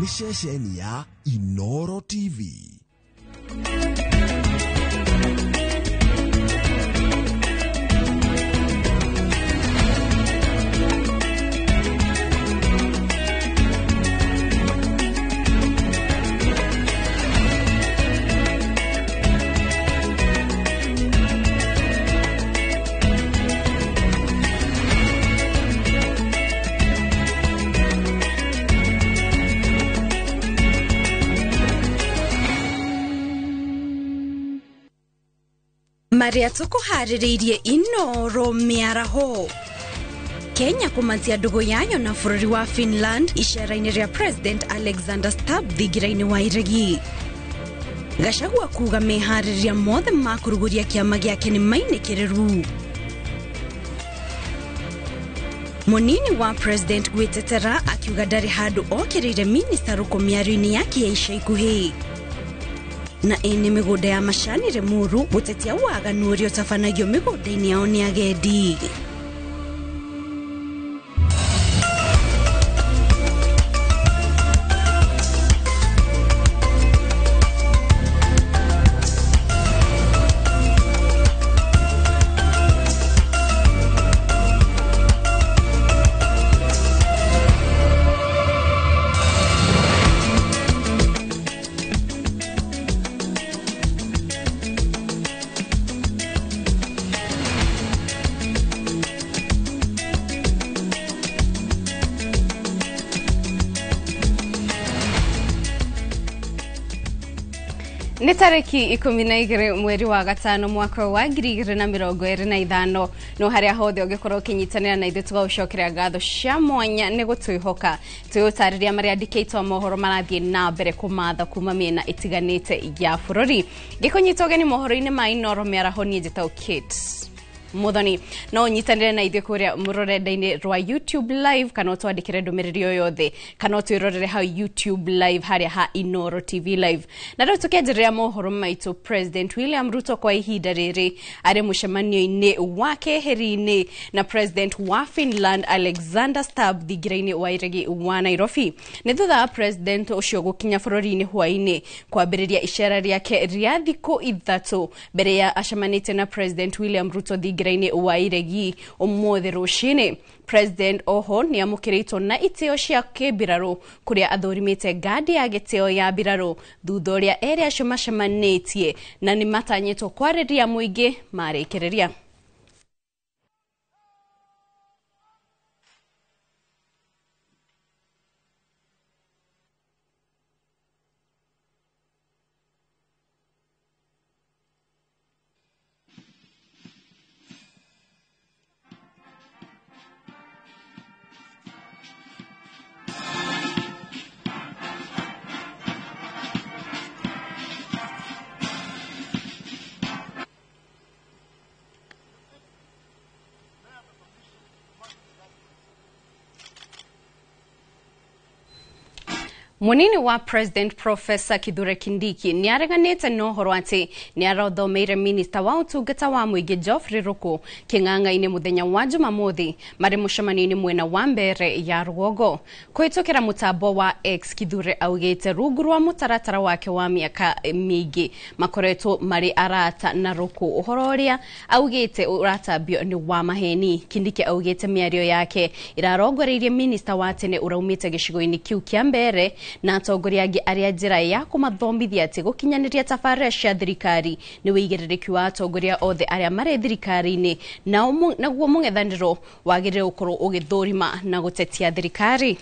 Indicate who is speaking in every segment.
Speaker 1: Nĩ ceceni ya Inoro TV.
Speaker 2: Marĩa tũkũharĩrĩirie Inoro mĩaraho. Kenya kũmatia ndũgũ yayo na bũrũri wa Finland icera-inĩ rĩa President Alexander Stubb thingira-inĩ wa iregi. Gachagua kuga meharĩrĩria mothe ma kũrugũria kĩama gĩake nĩ mainĩkĩrĩru. Mũnini wa President gwĩtetera akiuga ndarĩ handũ okĩrĩire minista Ruku mĩario-inĩ yake ya ica ikuhĩ. Na ene mĩgũnda ya macani Limuru gũtetia waganu ũrĩa ũtabanagio mĩgũnda-inĩ yao nĩ agendi.
Speaker 3: Nĩ tarĩki 12 mweri wa gatano mwaka wa 2025. No harĩa hothe ũngĩkorwo ũkĩnyitanĩra na ithuĩ tũgagũcokeria ngatho cia mwanya nĩ gũtwĩhoka. Twĩũtarĩria marĩa andĩkĩtwo mohoro marathiĩ na mbere kũmatha kuma mĩena ĩtiganĩte ya bũrũri. Ngĩkũnyita ũgeni mohoro-inĩ ma Inoro mĩaraho, niĩ njĩtagwo Kate Muthoni. No ũnyitanĩre na ithuĩ kũrĩa rũrenda-inĩ rwa YouTube live, kana ũtwandĩkĩre ndũmĩrĩri o yothe, kana ũtwĩrorere hau YouTube live harĩa ha Inoro TV live. Na rĩu tũkĩanjĩrĩria mohoro maitũ, President William Ruto kwa ihinda rĩrĩ arĩ mũcemanio-inĩ wa keheri-inĩ na President wa Finland Alexander Stubb thingira-inĩ wa iregi wa Nairobi. Nĩ thutha wa President ũcio gũkinya bũrũri-inĩ hwaĩ-inĩ kwambĩrĩria icera rĩake rĩa thikũ 3 mbere ya acemanĩtie na President William Ruto thingira-inĩ wa iregi ũmũthĩ rũcinĩ. President oho nĩ amũkĩrĩtwo na itĩo cia kĩmbirarũ kũrĩa athũrimĩte ngandi ya gĩtĩo ya mbirarũ thutha ũrĩa erĩ acio macemanĩtie na nĩ matanyĩtwo kwarĩria mũingĩ marĩkĩrĩria. Munini wa President Professor Kithure Kindiki nĩ areganĩte na ũhoro atĩ nĩ arathomeire minista wa ũtungata wa mũingĩ Geoffrey Ruku kĩng'ang'a-inĩ mũthenya wa Jumamothi marĩ mũcemanio-inĩ mwena wa mbere ya rũgongo. Kũhĩtũkĩra mũtambo wa X, Kithure augĩte rungu rwa mũtaratara wake wa mĩaka mĩingĩ makoretwo marĩ arata na Ruku. Ũhoro ũrĩa augĩte ũratambio nĩ wa maheni. Kindiki augĩte mĩario yake ĩrarongoreirie minista wa tene ũraumĩte gĩcigo-inĩ kĩu kĩa mbere na atongoria angĩ arĩa njĩra ya kũmathomithia atĩ gũkinyanĩria tabarĩra cia thirikari nĩ wĩigĩrĩrĩki wa atongoria othe arĩa marĩ thirikari-inĩ, naguo mũng'ethanĩro wagĩrĩire gũkorwo ũgĩthũrima na gũtetia thirikari.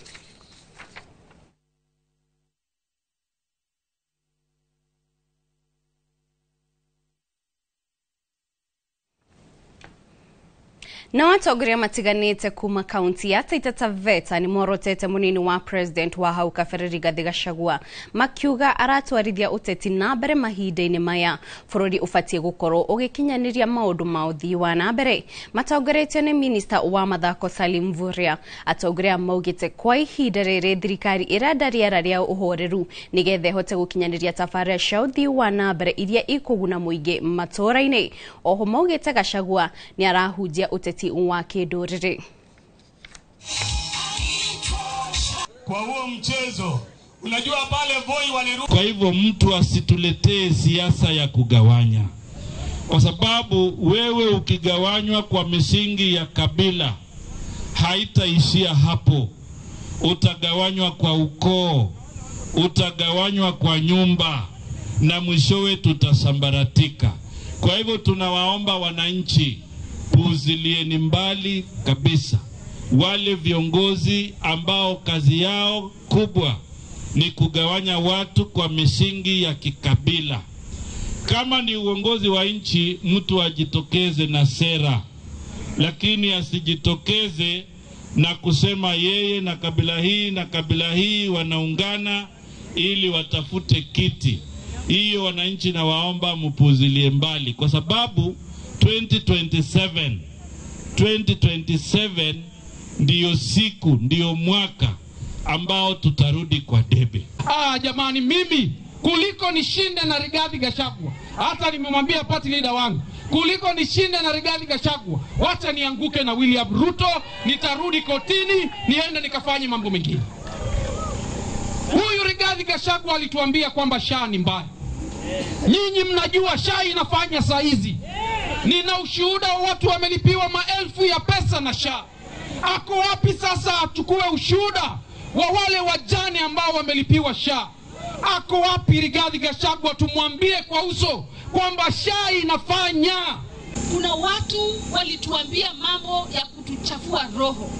Speaker 3: Na atongoria matiganĩte kuma kaunti ya Taita Taveta nĩ morotete munini wa President wa hau kabere Rigathi Gachagua makiuga aratwarithia ũteti na mbere mahinda-inĩ maya bũrũri ũbatiĩ gũkorwo ũgĩkinyanĩria maũndũ ma ũthii wa na mbere. Matongoretio nĩ minista wa mathako Salim Mvurya, atongoria maugĩte kwa ihinda rĩrĩ thirikari ĩrenda rĩera rĩa ũhoreru nĩgetha ĩhote gũkinyanĩria tabarĩra cia ũthii wa na mbere iria ikũguna mũingĩ matũũra-inĩ. Oho maugĩte Gachagua nĩ arahunjia ũteti wa kĩndũrĩrĩ.
Speaker 4: Kwa huo mchezo Unajua pale Voi waliru.
Speaker 5: Kwa hivyo mtu asituletee siasa ya kugawanya, kwa sababu wewe ukigawanywa kwa misingi ya kabila haitaishia hapo. Utagawanywa kwa ukoo, utagawanywa kwa nyumba, na mwishowe tutasambaratika. Kwa hivyo tunawaomba wananchi, puuzilieni mbali kabisa wale viongozi ambao kazi yao kubwa ni kugawanya watu kwa misingi ya kikabila. Kama ni uongozi wa nchi, mtu ajitokeze na sera, lakini asijitokeze na kusema yeye na kabila hii na kabila hii wanaungana ili watafute kiti. Hiyo wananchi nawaomba mpuuzilie mbali, kwa sababu 2027 ndiyo siku, ndiyo mwaka ambao tutarudi kwa debe.
Speaker 6: Jamani, mimi kuliko nishinde na Rigathi Gachagua, hata nimemwambia party leader wangu, kuliko nishinde na Rigathi Gachagua, wacha nianguke na William Ruto, nitarudi kotini niende nikafanye mambo mengine. Huyu Rigathi Gachagua alituambia kwamba SHA ni mbaya. Nyinyi mnajua SHA inafanya saa hizi. Nina ushuhuda wa watu wamelipiwa maelfu ya pesa na SHA. Ako wapi sasa achukue ushuhuda wa wale wajane ambao wamelipiwa SHA? Ako wapi Rigathi Gachagua tumwambie kwa uso kwamba SHA inafanya?
Speaker 7: Kuna watu walituambia mambo ya kutuchafua roho,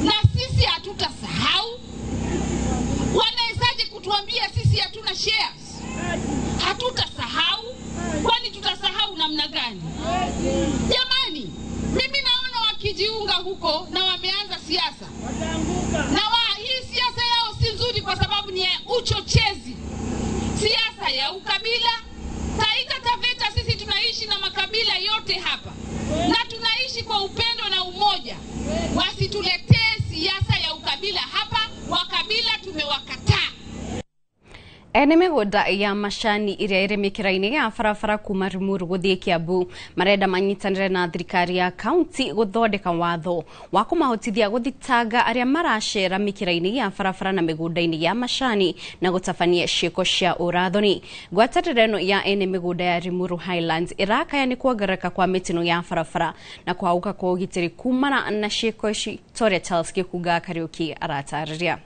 Speaker 7: na sisi hatutasahau. Wanawezaje kutuambia sisi hatuna shares? Hatutasahau. Kwani tutasahau namna gani? Jamani, mimi naona wakijiunga huko na wameanza siasa. Na hii siasa yao si nzuri kwa sababu ni ya uchochezi. Siasa ya ukabila. Taita Taveta sisi tunaishi na makabila yote hapa. Na tunaishi kwa upendo na umoja. Wasituletee siasa ya ukabila hapa. Wakabila tumewakataa.
Speaker 3: Ene mĩgũnda ya macani ĩrĩa ĩrĩ mĩkĩra-inĩ ya barabara kuma Limuru gũthiĩ Kiambu marenda manyitanĩre na thirikari ya kaunti gũthondeka watho wa kũmahotithia gũthitanga arĩa maracera mĩkĩra-inĩ ya barabara na mĩgũnda-inĩ ya macani na gũtabania ciĩko cia ũrathoni. Ngwatanĩro ĩno ya ene mĩgũnda ya Limuru Highlands ĩrakaya nĩ kuongerereka kwa mĩtino ya barabara na kũhaũka kwa ũgitĩri kumana na ciĩko ici, ta ũrĩa Charles Gĩkunga Kariũki aratarĩria.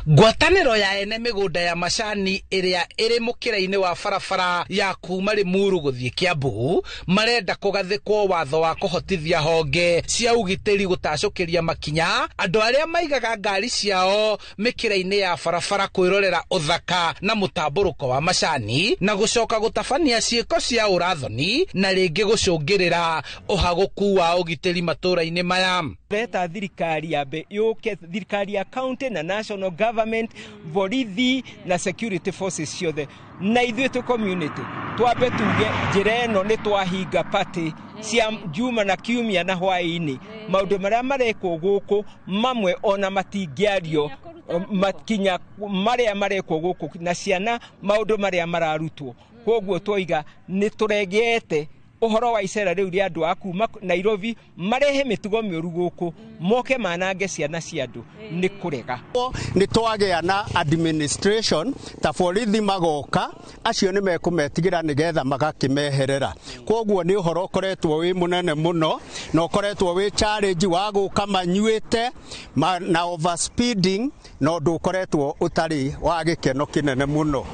Speaker 8: Ngwatanĩro ya ene mĩgũnda ya macani ĩrĩa ĩrĩ mũkĩra-inĩ wa barabara ya kuma Limuru gũthiĩ Kiambu marenda kũgathĩkwo watho wa kũhotithia honge cia ũgitĩri gũtacũkĩria makinya andũ arĩa maigaga ngari ciao mĩkĩra-inĩ ya barabara kwĩrorera ũthaka na mũtambũrũko wa macani na gũcoka gũtabania ciĩko cia ũrathoni na rĩngĩ gũcũngĩrĩra ũhagũku wa ũgitĩri matũũra-inĩ maya.
Speaker 9: Beta thirikari yambe yũke, thirikari ya county na national government, borithi na security forces ciothe, na ithuĩ tũ community twambe tuge njĩra ĩno nĩ twahinga party cia Juma na Kiumia na hwaĩ-inĩ. Maũndũ marĩa marekwo gũkũ mamwe ona matingĩario makinya marĩa marekwo gũkũ na ciana maũndũ marĩa mararutwo. Koguo twoiga nĩ tũregete ũhoro wa icera rĩu rĩa andũ a kuma Nairobi marehe mĩtugo mĩũru gũkũ moke manange ciana cia andũ nĩ kũrega.
Speaker 10: Nĩ twagĩa na administration ta borithi magoka acio nĩ mekũmetigĩra nĩgetha magakĩmeherera. Koguo nĩ ũhoro ũkoretwo wĩ mũnene mũno na ũkoretwo wĩ challenge wa gũka manyuĩte na overspeeding na ũndũ ũkoretwo ũtarĩ wa gĩkeno kĩnene mũno.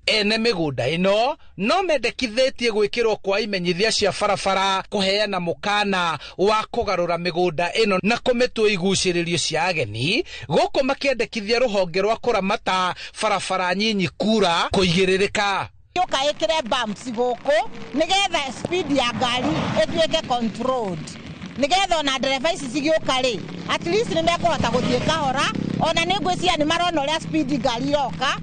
Speaker 8: Ene mĩgũnda ĩno no mendekithĩtie gwĩkĩrwo kwa imenyithia cia barabara kũheana mũkana wa kũgarũra mĩgũnda ĩno na kũmĩtua igucĩrĩrio cia ageni gũkũ makĩendekithia rũhonge rwa kũramata barabara nyinyi kura kũigĩrĩrĩka.
Speaker 11: Yũka ĩkĩre bumps gũkũ nĩgetha speed ya ngari ĩtuĩke controlled, nĩgetha ona ndereba ici cigĩũka rĩ at least nĩ mekũhota gũthiĩ kahora, ona nĩ ngwĩciria nĩ marona ũrĩa speed ngari iroka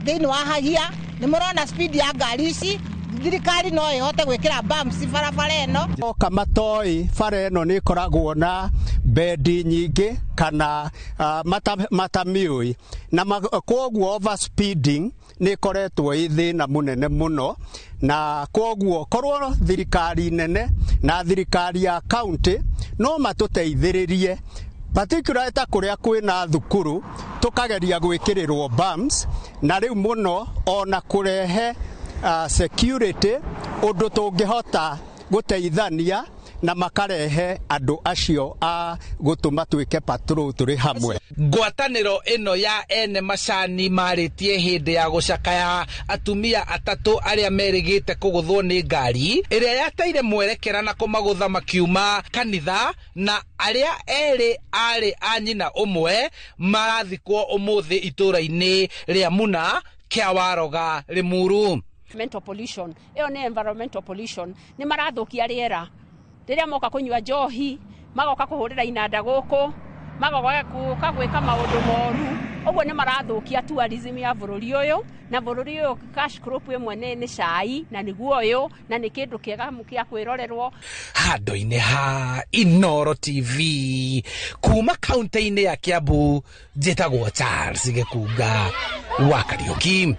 Speaker 11: thĩinĩ wa hahia. Nĩ mũrona speed ya ngari ici, thirikari no ĩhote gwĩkĩra bumps barabara ĩno.
Speaker 10: Oka matoi bara ĩno nĩ ĩkoragwo na bendi nyingĩ kana matamiũi na koguo overspeeding nĩ ĩkoretwo ĩ thĩna mũnene mũno, na koguo korwo thirikari nene na thirikari ya county no matũteithĩrĩrie Particularly ta kũrĩa kwĩna thukuru tũkageria gwĩkĩrĩrwo bumps, na rĩu mũno ona kũrehe security ũndũ tũngĩhota gũteithania na makarehe andũ acio a gũtũma twĩke patrol tũrĩ hamwe.
Speaker 8: Ngwatanĩro ĩno ya ene macani marĩtie hĩndĩ ya gũcakaya atumia atatũ arĩa merĩgĩte kũgũthwo nĩ ngari ĩrĩa yateire mwerekera na kũmagũtha makiuma kanitha, na arĩa erĩ arĩ a nyina ũmwe marathikwo ũmũthĩ itũũra-inĩ rĩa Muna kĩa Waroga Limuru.
Speaker 12: Mental pollution ĩyo nĩ environmental pollution, nĩ marathukia rĩera rĩrĩa moka kũnyua njohi, magoka kũhũrĩra inanda gũkũ, magoka gwĩka maũndũ moru, ũguo nĩ marathukia tourism ya bũrũri ũyũ, na bũrũri ũyũ cash crop ĩmwe nĩ cai na nĩguo ũyũ, na nĩ kĩndũ kĩega kĩa kwĩrorerwo.
Speaker 8: Handũ-inĩ ha Inooro TV kuma kaunti-inĩ ya Kiambu, njĩtagwo Charles Gĩkunga wa Kariũki.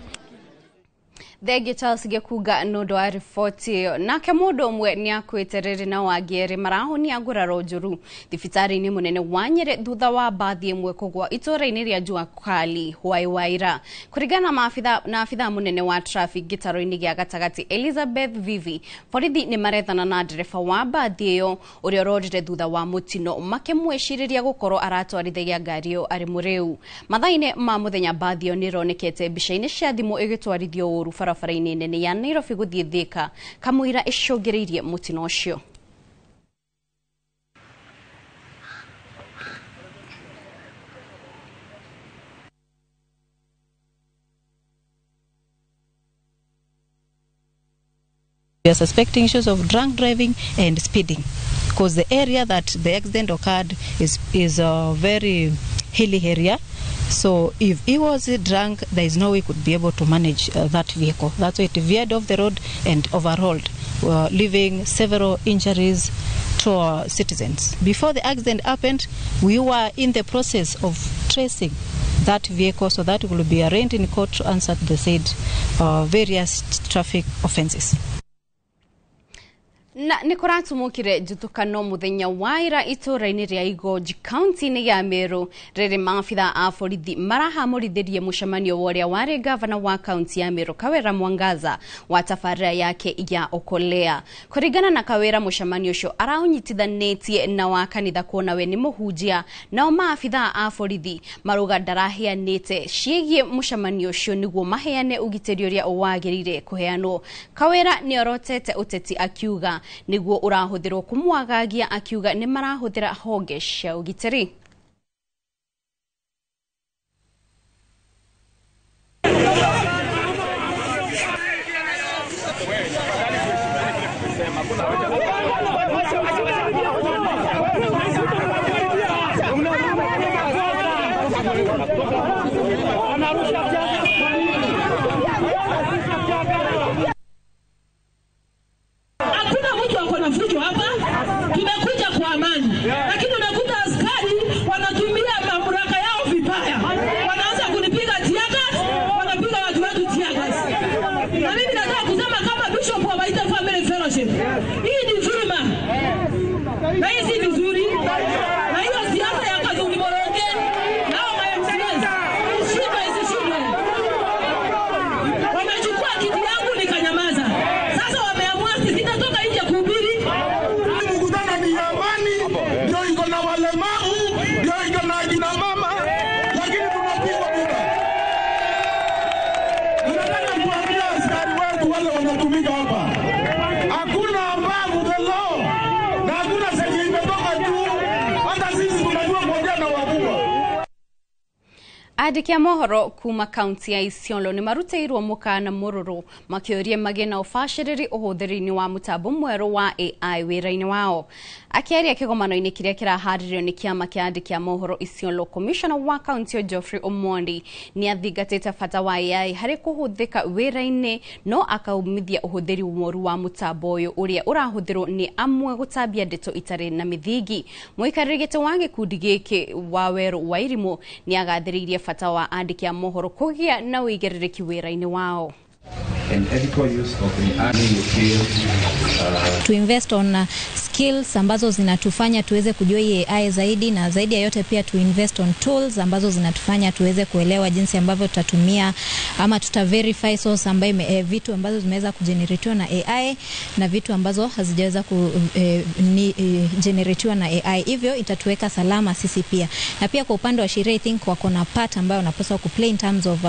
Speaker 3: Thengi Charles Gĩkunga nĩ ũndũ wa riboti ĩyo. Nake mũndũ ũmwe nĩ akuĩte rĩrĩ na wangĩ erĩ marahonia nguraro njũru thibitarĩ-inĩ mũnene wa Nyĩrĩ thutha wa mbathi ĩmwe kũgwa itũũra-inĩ rĩa Jua Kali Waiwaira. Kũringana na abithaa mũnene wa traffic gĩtarũ-inĩ gĩa gatagatĩ Elizabeth Vivi, borithi nĩ marethana na ndereba wa mbathi ĩyo ũrĩa ũrorire thutha wa mũtino, makĩmwĩcirĩria gũkorwo aratwarithagia ngari ĩyo arĩ mũrĩu. Mathaa-inĩ ma mũthenya mbathi ĩyo nĩ ĩronekete mbica-inĩ cia thimũ ĩgĩtwarithio ũru barabara-inĩ nene ya Nairobi gũthiĩ Thika kamũira ĩcũngĩrĩirie mũtino ũcio.
Speaker 13: We are suspecting issues of drunk driving and speeding, because the area that the accident occurred is a very hilly area. So if he was drunk, there is no way he could be able to manage that vehicle. That's why it veered off the road and overhauled, leaving several injuries to our citizens. Before the accident happened, we were in the process of tracing that vehicle so that it will be arraigned in court to answer the said various traffic offenses.
Speaker 3: Na nĩ kũratumũkire njuthũkano mũthenya wa ira itũũra-inĩ rĩa Igonji kaunti-inĩ ya Meru rĩrĩ maabitha a borithi marahamũrithirie mũcemanio wa ũrĩa warĩ gavana wa kaunti ya Meru Kawira Mwangaza wa tabarĩra yake ya Okolea. Kũringana na Kawira, mũcemanio ũcio araũnyitithanĩtie na wa kanitha kuona we nĩ mũhunjia, nao maabitha a borithi marauga ndaraheanĩte ciĩgiĩ mũcemanio ũcio nĩguo maheane ũgitĩri ũrĩa wagĩrĩire kũheanwo. Kawira nĩorotete ũteti akiuga niguo ũrahũthĩrwo kũmwagagia, akiuga nĩ marahũthĩra honge cia ũgitĩri.
Speaker 14: Hakuna mtu ako na fujo hapa, tumekuja kwa amani, lakini unakuta askari wanatumia mamlaka yao vibaya, wanaanza kunipiga tear gas, wanapiga watu wetu tear gas. Na mimi nataka kusema kama Bishop wa Waita Family Fellowship, hii ni dhuluma na hii si vizuri, na hiyo siasa ya Kazungu Moronge nao ma-MCAs ishindwe isishindwe. Wamechukua kiti yangu nikanyamaza, sasa wameamua sitatoka nje kuhubiri.
Speaker 15: Mkutano ni amani, ndio iko na walemavu, ndio iko na akina mama, lakini tunapigwa bure. Tunataka kuambia askari wetu wale wanatumika hapa, hakuna above the law na hakuna senye imetoka juu. Hata sisi tunajua kuongea na wakubwa.
Speaker 3: Andĩki a mohoro kuma kaunti ya Isiolo nĩ marutĩirwo mũkana mũrũrũ makĩũria magĩe na ũbacĩrĩri ũhũthĩri-inĩ wa mũtambo mwerũ wa AI wĩra-inĩ wao. Akĩaria kĩgomano-inĩ kĩrĩa kĩraharĩrio nĩ kĩama kĩa andĩki a mohoro Isiolo, Commissioner wa kaunti ĩyo Geoffrey Omondi nĩ athingatĩte bata wa AI harĩ kũhũthĩka wĩra-inĩ, no akaumithia ũhũthĩri mũru wa mũtambo ũyũ ũrĩa ũrahũthĩrwo nĩ amwe gũtambia ndeto itarĩ na mĩthingi. Mũikarĩri gĩtĩ wa gĩkundi gĩkĩ Wawerũ Wairimũ nĩ agathĩrĩirie bata wa andĩki a mohoro kũgĩa na ũigĩrĩrĩki wĩra-inĩ wao.
Speaker 16: And ethical use of the AI you feel
Speaker 13: to invest on
Speaker 16: Skills ambazo zinatufanya tuweze kujua hii AI zaidi, na zaidi ya yote pia tu invest on tools ambazo zinatufanya tuweze kuelewa jinsi ambavyo tutatumia ama tuta verify source ambayo vitu ambazo zimeweza kugeneratiwa na AI na vitu ambazo hazijaweza kugeneratiwa na AI. Hivyo itatuweka salama sisi pia. Na pia kwa upande wa sheria, I think wako na part ambayo wanapaswa kuplay in terms of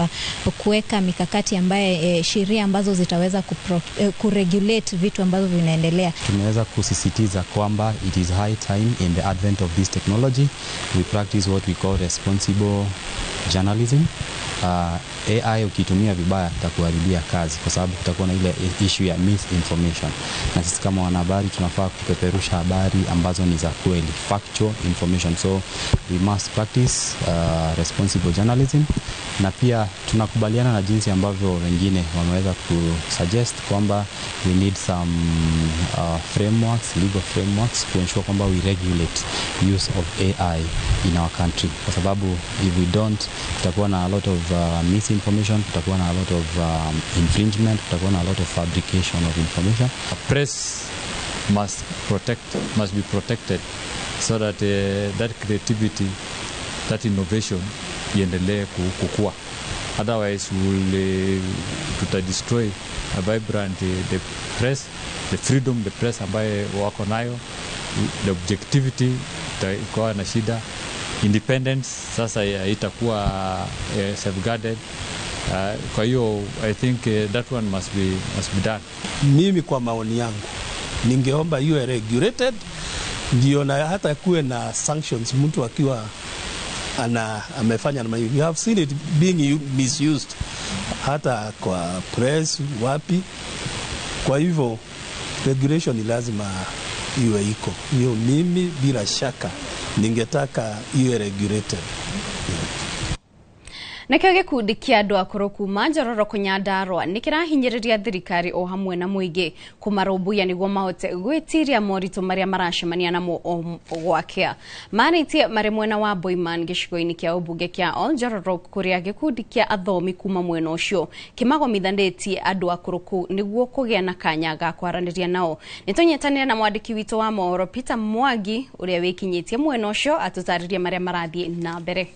Speaker 16: kuweka mikakati ambaye sheria ambazo zitaweza kuregulate vitu ambazo vinaendelea.
Speaker 17: Tumeweza kusisitiza kwamba it is high time in the advent of this technology we practice what we call responsible journalism. AI ukitumia vibaya itakuharibia kazi, kwa sababu kutakuwa na ile issue ya misinformation, na sisi kama wanahabari tunafaa kupeperusha habari ambazo ni za kweli, factual information. So we must practice responsible journalism, na pia tunakubaliana na jinsi ambavyo wengine wameweza kusuggest kwamba we need some frameworks, legal frameworks to ensure kwamba we regulate use of AI in our country, kwa sababu if we don't, kutakuwa na a lot of misinformation, kutakuwa na a lot of infringement, kutakuwa na a lot of fabrication of information.
Speaker 18: Press must be protected so that that creativity, that innovation iendelee kukua. Otherwise we will tuta destroy a vibrant the press, the freedom the press ambaye wako nayo, the objectivity itakuwa na shida, independence sasa itakuwa safeguarded. Kwa hiyo I think that one must be done.
Speaker 19: Mimi kwa maoni yangu ningeomba iwe regulated, ndio na hata kuwe na sanctions mtu akiwa amefanya. You have seen it being misused hata kwa press wapi. Kwa hivyo regulation ni lazima iwe iko hiyo. Mimi bila shaka ningetaka iwe regulated.
Speaker 3: Nakĩo gĩkundi kĩa andũ akũrũ kuma Njororoko Nyandarũa nĩ kĩrahinyĩrĩria thirikari o hamwe na mũingĩ kũmarũmbũiya nĩguo mahote gwĩtiria moritũ marĩa maracemania namo o gwakĩa. Marĩtie marĩ mwena wa Boiman gĩcigo-inĩ kĩa ũmbunge kĩa Oljororok, kũrĩa gĩkundi kĩa athomi kuma mwena ũcio kĩmagomithanĩtie andũ akũrũ kũu nĩguo kũgĩa na kanya ga kwaranĩria nao. Nĩtũnyitanĩre na mwandĩki witũ wa mohoro Peter Mwangi ũrĩa wĩkinyĩtie mwena ũcio atũtarĩrie marĩa marathiĩ na mbere.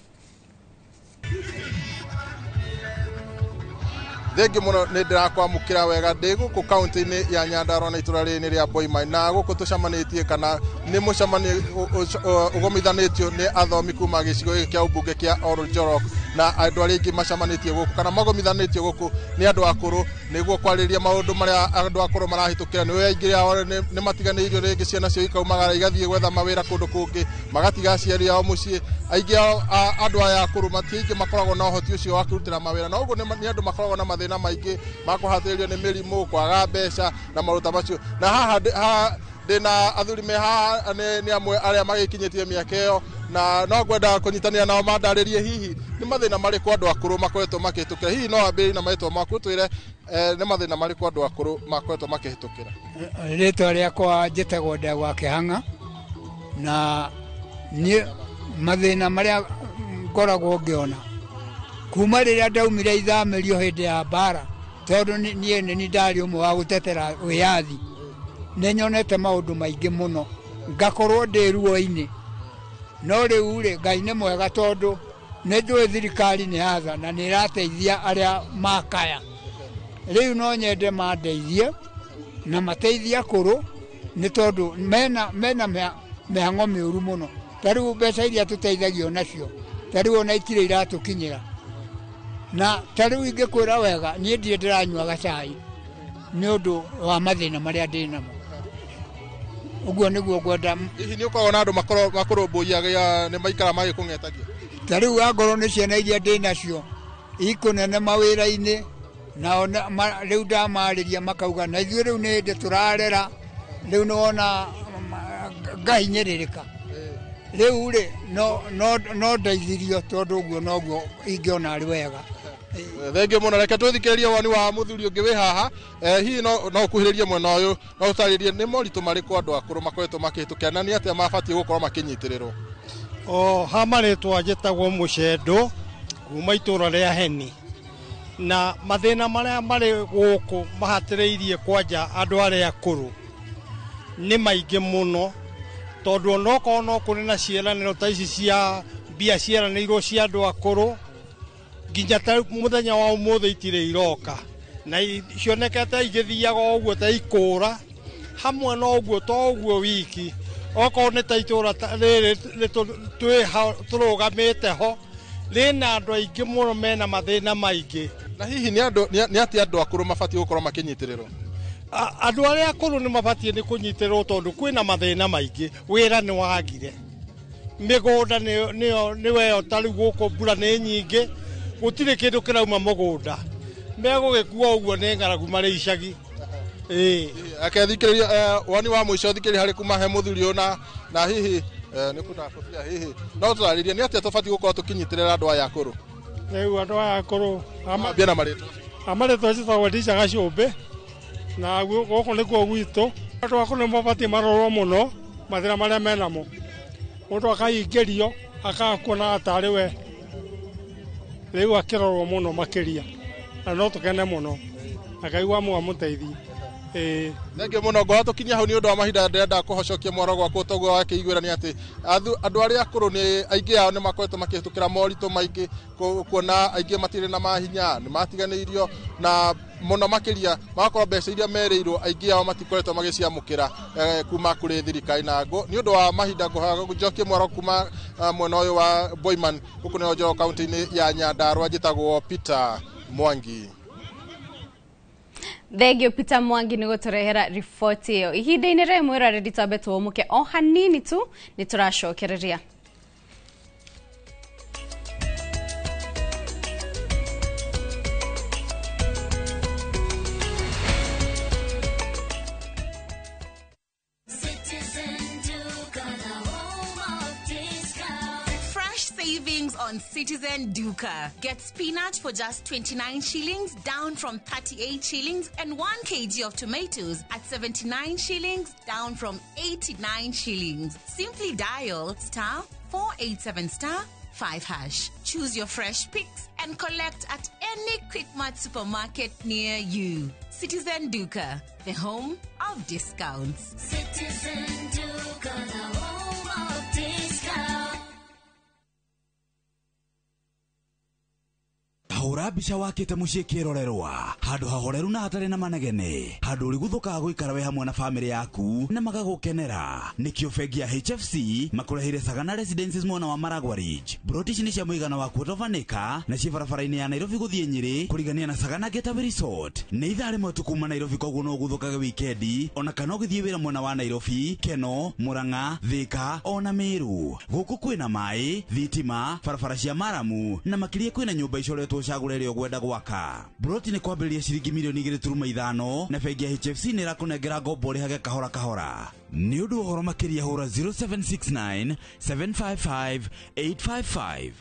Speaker 20: Thengi muno nĩ ndĩrakwamũkĩra wega ndĩ gũkũ kaunti-inĩ ya Nyandarua na itũra rĩrĩ rĩa Boimai, na gũkũ tũcemanĩtie kana nĩ mũcemanio ũgomithanĩtio nĩ athomi kuma gĩcigo gĩkĩ kĩa ũmbunge kĩa Oljorok, na andũ arĩa aingĩ macemanĩtie gũkũ kana magomithanĩtio gũkũ nĩ andũ akũrũ nĩguo kwarĩrĩria maũndũ marĩa andũ akũrũ marahĩtũkĩra. Nĩ aingĩ ao nĩ matiganĩirio, rĩngĩ ciana cio ikaumagara igathiĩ gwetha mawĩra kũndũ kũngĩ, magatiga aciari ao mũciĩ. Aingĩ ao andũ aya akũrũ mati aingĩ makoragwo na ũhoti ũcio wa kwĩrutĩra mawĩra, na ũguo nĩ andũ makoragwo na mathĩna maingĩ ma kũhatĩrĩrio nĩ mĩrimũ, kwaga mbeca na maũndũ ta macio. Na haha ndĩna athuri me haha nĩ amwe arĩa magĩkinyĩtie mĩaka ĩyo, na no ngwenda kũnyitanĩra nao mandarĩrie hihi nĩ mathĩna marĩkũ andũ akũrũ makoretwo makĩhĩtũkĩra. Hihi no wambĩrĩrie na marĩtwa maku twĩre nĩ mathĩna marĩkũ andũ akũrũ makoretwo makĩhĩtũkĩra.
Speaker 21: Rĩtwa rĩakwa njĩtagwo Ndegwa Kĩhang'a, na niĩ mathĩna marĩa ngoragwo ngĩona kuma rĩrĩa ndaumire ithamĩrio hĩndĩ ya mbara, tondũ niĩ nĩ ndarĩ ũmwe wa gũtetera wĩyathi, nĩ nyonete maũndũ maingĩ mũno, ngakorwo ndĩ ruo-inĩ. No rĩu rĩ, Ngai nĩ mwega tondũ nĩ njũĩ thirikari nĩ yatha na nĩ ĩrateithia arĩa makaya. Rĩu no nyende mandeithie na mateithie akũrũ, nĩ tondũ mena mĩhang'o mĩũru mũno. Ta rĩu mbeca iria tũteithagio nacio, ta rĩu ona itirĩ iratũkinyĩra. Na ta rĩu ingĩkwĩra wega, niĩ ndirĩ ndĩranyua gacai nĩ ũndũ wa mathĩna marĩa ndĩ namo. Ũguo nĩguo ngwenda.
Speaker 20: Hihi nĩ ũkoragwo na andũ makũrũmbũiyagia nĩ maikara magĩkũng'etagia?
Speaker 21: Ta rĩu angorwo nĩ ciana iria ndĩ nacio ikũnene mawĩra-inĩ, nao rĩu ndamarĩria makauga na ithuĩ rĩu nĩ hĩndĩ tũrarera, rĩu nĩwona ngahinyĩrĩrĩka. Rĩu rĩ no ndeithirio tondũ ũguo noguo ingĩona arĩ wega.
Speaker 20: Thengiũ mũno. Reke tũthikĩrĩrie woni wa mũthuri ũngĩ wĩ haha. Hihi no ũkuhĩrĩrie mwena ũyũ no ũtarĩrie nĩ moritũ marĩkũ andũ akũrũ makoretwo makĩhĩtũkĩra na nĩ atĩa mabatiĩ gũkorwo makĩnyitĩrĩrwo?
Speaker 22: O ha marĩtwa njĩtagwo Mũcendo kuma itũra rĩa Heni, na mathĩna marĩa marĩ gũkũ mahatĩrĩirie kwanja andũ arĩa akũrũ Nĩ maingĩ mũno tondũ onokorwo no kũrĩ na ciĩranĩro ta ici cia mbia ciĩranĩirwo cia andũ akũrũ nginya ta mũthenya wa ũmũthĩ itirĩ iroka na cionekete igĩthiaga o ũguo ta ikũra hamwe na ũguo to ũguo wiki okorwo nĩ ta itũra rĩrĩ tũrũgamĩte ho rĩna andũ aingĩ mũno mena mathĩna maingĩ.
Speaker 20: Na hihi nĩ andũ nĩ atĩa andũ akũrũ mabatiĩ gũkorwo makĩnyitĩrĩrwo?
Speaker 22: Andũ arĩa akũrũ nĩ mabatiĩ nĩ kũnyitĩrĩrwo tondũ kwĩna mathĩna maingĩ, wĩra nĩ wagire, mĩgũnda nĩweyo ta rĩu gũkũ mbura nĩ nyingĩ gũtirĩ kĩndũ kĩrauma mũgũnda megũgĩkua ũguo nĩ ng'aragu marĩ icagi.
Speaker 20: Akethikĩrĩria woni wa mũico thikĩrĩria harĩ kuma he mũthuri ũyũ na hihi nĩ kũna kobia hihi no tũtarĩrie nĩ atĩa tũbatiĩ gũkorwo tũkĩnyitĩrĩra andũ aya akũrũ?
Speaker 1: Rĩu andũ aya akũrũ
Speaker 20: ambia na marĩtwa.
Speaker 1: Marĩtwa njĩtagwo Elisha Gacũmbĩ na gũkũ nĩkuo gwitũ. Andũ akũrũ nĩ mabatiĩ marorwo mũno mathĩna marĩa menamo, mũndũ akaingĩrio akaga kuona tarĩ we, rĩu akĩrorwo mũno makĩria na no tũkene mũno na Ngai wa amũteithie.
Speaker 20: Thengiũ mũno ngora tũkinyia hau nĩ ũndũ wa mahinda ndĩrenda kũhocokia mwaro gwakwa toguo wakĩiguĩra nĩ atĩ andũ arĩa akũrũ nĩ aingĩ ao nĩ makoretwo makĩhĩtũkĩra moritũ maingĩ kuona aingĩ matirĩ na mahinya nĩ matiganĩirio na mũno makĩria magakorwo mbeca iria merĩirwo aingĩ ao matikoretwo magĩciamũkĩra kuma kũrĩ thirikari na nĩ ũndũ wa mahinda ngũhoya njokie mwaro kuma mwena ũyũ wa Boyman gũkũ nĩho Njoro kaunti-inĩ ya Nyandarua njĩtagwo Peter Mwangi.
Speaker 3: Thengio Peter Mwangi nĩ gũtũrehera riboti ĩyo. Ihinda-inĩ rĩrĩ mwĩroreri twambe tũũmũke o hanini tu nĩ tũracokereria.
Speaker 2: Savings on Citizen Duka. Get spinach for just 29 shillings, down from 38 shillings, and 1 kg of tomatoes at 79 shillings, down from 89 shillings. Simply dial star 487 star 5 hash. Choose your fresh picks and collect at any Quickmart supermarket near you. Citizen Duka, the home of discounts.
Speaker 23: Citizen Duka, the home of discounts.
Speaker 24: Hũra mbica wakĩte mũciĩ kĩrorerwa handũ hahoreru na hatarĩ na manegene handũ ũrĩguthũkaga gũikara wĩ hamwe na bamĩrĩ yaku na magagũkenera. Nĩkĩo bengi ya HFC makũreheire Sagana Residences mwena wa Maragwa Ridge. Broti ici nĩ cia mũigana wa quarter of an acre na ciĩ barabara-inĩ ya Nairobi gũthiĩ Nyĩrĩ kũrigania na Sagana Getaway Resort. Nĩ ithaa rĩmwe tu kuma Nairobi koguo no ũguthũkage wikendi ona kana ũgĩthiĩ wĩra mwena wa Nairobi, Keno, Murang'a, Thika ona Meru. Gũkũ kwĩna maĩ, thitima, barabara cia maramu na makĩria kwĩna nyũmba icoretwo cagũre ĩrĩa ũgwenda gwaka. Broti nĩ kwambĩrĩria ciringi milioni 2.5 na bengi ya HFC nĩ ĩrakũnengera ngombo ũrĩhage kahora kahora. Nĩ ũndũ wa ũhoro makĩria hũra 0769 755 855.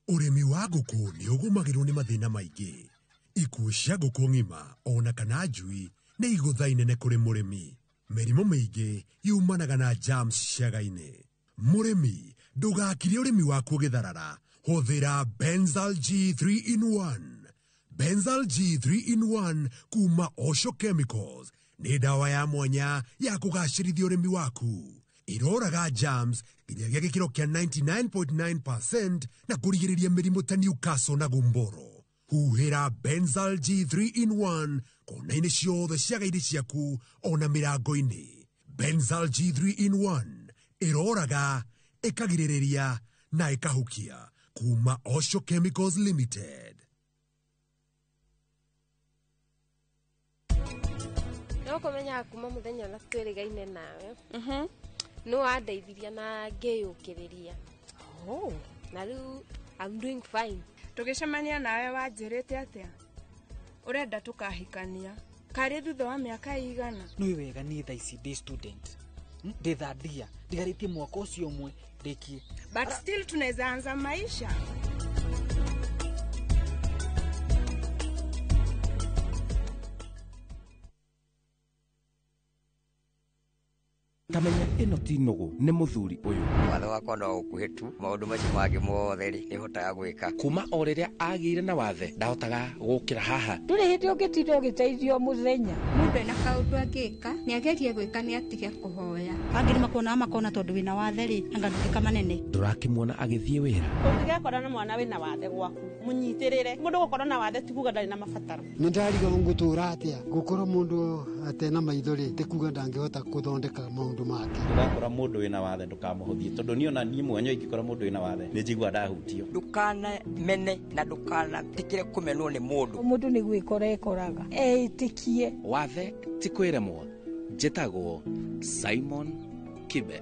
Speaker 25: Ũrĩmi wa ngũkũ nĩ ũgũmagĩrwo nĩ mathĩna maingĩ. Ikuũ cia ngũkũ ng'ima ona kana njui nĩ igũtha inene kũrĩ mũrĩmi. Mĩrimũ mĩingĩ yumanaga na germs ciaga-inĩ. Mũrĩmi ndũgakire ũrĩmi waku ũgĩtharara. Hũthĩra Benzal G3 in 1. Benzal G3 in 1 kuma Osho Chemicals nĩ ndawa ya mwanya ya kũgacĩrithia ũrĩmi waku. Iroraga germs nginyagia gĩkĩro kĩa 99.9% na kũrigĩrĩria mĩrimũ ta Newcastle na gumboro. Huhĩra Benzal G3 in 1 kona-inĩ ciothe ciaga-inĩ ciaku ona mĩrango-inĩ. Benzal G3 in 1 ĩroraga, ĩkagirĩrĩria na ĩkahukia kuma Osho Chemicals Limited.
Speaker 26: No kũmenyaga kuma mũthenya ũrĩa twĩrĩgaine nawe nĩ wandeithirie na ngĩyũkĩrĩria.
Speaker 27: Oh.
Speaker 26: Na rĩu I'm doing fine.
Speaker 27: Tũgĩcemania nawe wanjĩrĩte atĩa? Ũrenda tũkahikania karĩ thutha wa mĩaka ĩigana?
Speaker 28: Nĩ wega niĩ thaa ici ndĩ student, ndĩ third year, ndigarĩtie mwaka ũcio ũmwe ndĩkie.
Speaker 27: But still tunaweza anza maisha.
Speaker 4: Tamenya ĩno ti nũgũ nĩ mũthuri ũyũ.
Speaker 5: Watho wakwa no ũkuhĩ tu, maũndũ macio mangĩ mothe rĩ nĩhotaga gwĩka.
Speaker 4: Kuma o rĩrĩa agĩire na wathe ndahotaga gũkĩra haha.
Speaker 6: Ndũrĩ hĩndĩ ũngĩtinda ũgĩteithio mũthenya.
Speaker 7: Mũndũ ena kaũndũ angĩka nĩagerie gwĩka nĩ atige kũhoya.
Speaker 9: Angĩ nĩmakuonaga makona tondũ wĩna wathe rĩ anga ndũngĩka manene.
Speaker 4: Ndũrakĩmuona agĩthiĩ wĩra.
Speaker 10: Ũngĩgekora na mwana wĩna wathe gwaku mũnyitĩrĩre. Mũndũ gũkorwo na wathe ti kuga ndarĩ na mabataro.
Speaker 11: Nĩ ndariga ngũtũra atĩa gũkorwo mũndũ atena maitho rĩ ti kuga ndangĩhota gũthondeka maũndũ make.
Speaker 12: Ndũgakora mũndũ wĩna wathe ndũkamũhũthie tondũ niĩ ona niĩ mwenyewe ingĩkora mũndũ wĩna wathe nĩ njiguaga ndahutio.
Speaker 5: Ndũkanamene na ndũkanetĩkĩre kũmenwo nĩ mũndũ.
Speaker 6: Mũndũ nĩ gwĩkora ekoraga eĩtĩkie.
Speaker 4: Wathe ti kwĩremwo. Njĩtagwo Simon Kibe.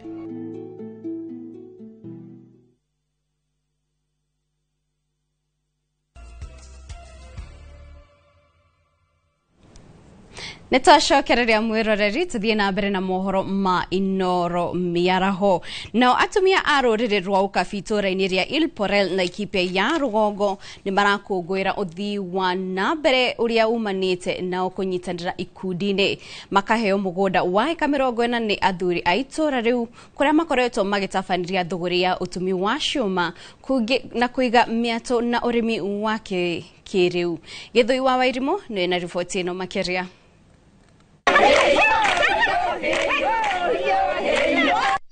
Speaker 3: Nĩ twacokereria mwĩroreri tũthiĩ na mbere na mohoro ma Inoro mĩaraho. Nao atumia a rũrĩrĩ rwa Ũkabi itũũra-inĩ rĩa Ilporel na Laikipia ya rũgongo nĩ marakũngũĩra ũthii wa na mbere ũrĩa umanĩte nao kũnyitanĩra ikundi-inĩ. Makaheo mũgũnda wa ĩka 40 nĩ athuri a itũũra rĩu kũrĩa makoretwo magĩtabanĩria thũgũrĩ ya ũtumi wa cuma na kũiga mĩatũ na ũrĩmi wa kĩrĩu. Gĩthũi wa Wairimũ nĩ na riboti ĩno makĩria.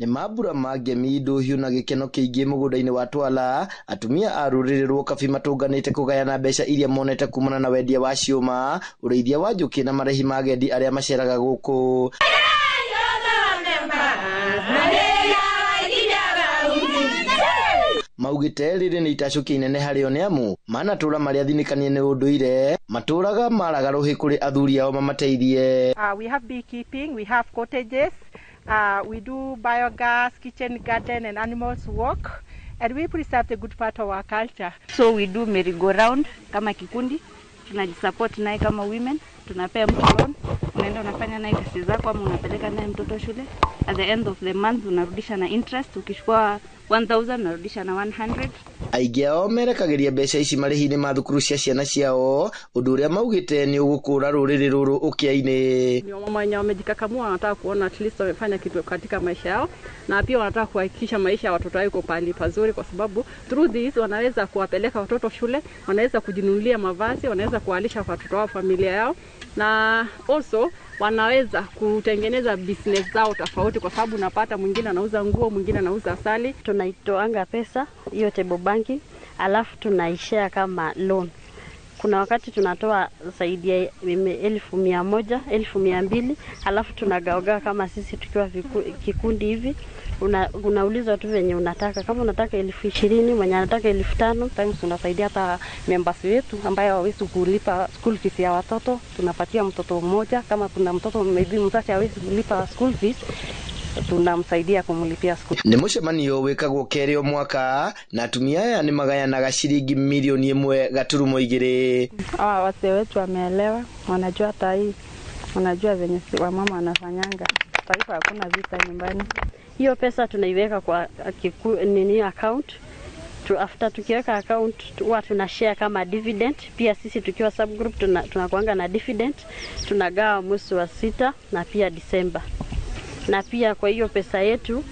Speaker 29: Nĩ mambura ma ngemi ndũhiũ na gĩkeno kĩingĩ mũgũnda-inĩ wa Twala. Atumia a rũrĩrĩ rwa Ũkabi matũnganĩte kũgayana mbeca iria monete kumana na wendia wa ciũma, ũrĩithia wa njũkĩ na marĩhi ma agendi arĩa maceraga gũkũ. Maugĩte rĩrĩ nĩ itacũkia inene harĩo nĩ amu manatũra marĩa athinĩkanie nĩ ũndũire matũraga maraga rũhĩ kũrĩ athuri ao mamateithie.
Speaker 30: We have beekeeping, we have cottages, we do biogas, kitchen garden and animals work, and we preserve the good part of our culture.
Speaker 31: So we do merry-go-round kama kikundi, tunajisupport naye kama women, tunapea mtu loan, unaenda unafanya naye kazi zako ama unapeleka naye mtoto shule. At the end of the month unarudisha na interest, ukichukua 1000 unarudisha na 100.
Speaker 29: Aingĩ ao merekagĩria mbeca ici marĩhi-inĩ ma thukuru cia ciana ciao, ũndũ ũrĩa maugĩte nĩ ũgũkũra rũrĩrĩ rũrũ ũkĩa-inĩ.
Speaker 32: Ni wamama wenye wamejikakamua wanataka kuona at least wamefanya kitu katika maisha yao, na pia wanataka kuhakikisha maisha ya watoto wao iko pahali pazuri, kwa sababu through this wanaweza kuwapeleka watoto shule, wanaweza kujinunulia mavazi, wanaweza kuwalisha watoto wao, familia yao, na also wanaweza kutengeneza business zao tofauti, kwa sababu unapata mwingine anauza nguo, mwingine anauza asali.
Speaker 33: Tunaitoanga pesa hiyo table banking, alafu tunaishare kama loan. Kuna wakati tunatoa zaidi ya 100,000, 200,000, alafu tunagawaga kama sisi tukiwa kikundi hivi. Unaulizwa tu venye unataka, kama unataka 20,000, mwenye anataka 5,000.
Speaker 34: Times tunasaidia hata members wetu ambaye hawawezi kulipa school fees ya watoto, tunapatia mtoto mmoja. Kama kuna mtoto maybe mzazi hawezi kulipa school fees, tunamsaidia kumlipia school.
Speaker 29: Nĩ mũcemanio wĩkagwo kerĩ o mwaka na atumia aya nĩ magayanaga ciringi milioni 1.2.
Speaker 35: Hawa wazee wetu wameelewa, wanajua hata hii, wanajua venye wamama wanafanyanga. Taifa hakuna vita nyumbani.
Speaker 33: Hiyo pesa tunaiweka kwa nini account. After tukiweka account huwa tuna share kama dividend. Pia sisi tukiwa subgroup tunakuanga na dividend, tunagawa mwezi wa 6 na pia Disemba. Na pia kwa hiyo pesa yetu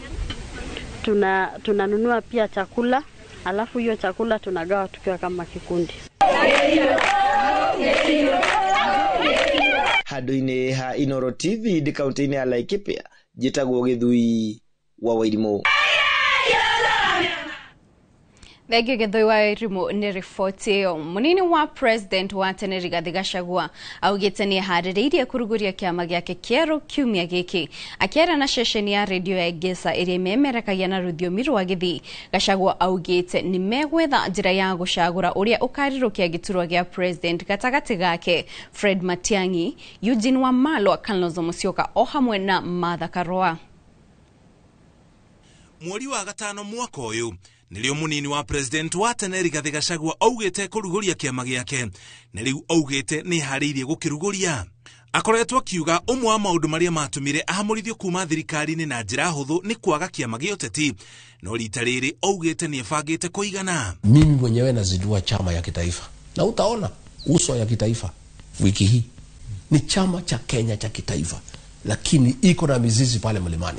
Speaker 33: tunanunua pia chakula, alafu hiyo chakula tunagawa tukiwa kama kikundi.
Speaker 29: Handũ-inĩ ha Inoro TV ndĩ kaunti-inĩ ya Laikipia, njĩtagwo Gĩthui wa Wairimũ.
Speaker 3: Thengio Gĩthũi wa Wairimũ nĩ riboti ĩyo. Mũnini wa president wa tene Rigathĩ Gachagua augĩte nĩ eharĩrĩirie kũrugũria kĩama gĩake kĩerũ kiumia gĩkĩ. Akĩaria na ceceni ya redio ya Ngesa ĩrĩa ĩmemerekagia na rũthiomi rwa Gĩthii, Gachagua augĩte nĩ megwetha njĩra ya gũcagũra ũrĩa ũkarirũkia gĩturwa gĩa president gatagatĩ gake Fred Matiang'i, Eugene Wamalwa, Kalonzo Musyoka o hamwe na Martha Karua.
Speaker 24: Mweri wa 5 mwaka ũyũ nĩrĩo mũnini wa president wa tene Rigathĩ Gachagua augĩte kũrugũria kĩama gĩake, na rĩu augĩte nĩ eharĩirie gũkĩrugũria. Akoretwo akiuga ũmwe wa maũndũ marĩa matũmire ahamũrithio kuma thirikari-inĩ na njĩra hũthũ nĩ kwaga kĩama gĩa ũteti, no rita rĩrĩ augĩte nĩ ebangĩte kũigana.
Speaker 36: Mimi mwenyewe nazindua chama ya kitaifa na utaona uso ya kitaifa wiki hii. Ni chama cha Kenya cha kitaifa, lakini iko na mizizi pale mlimani.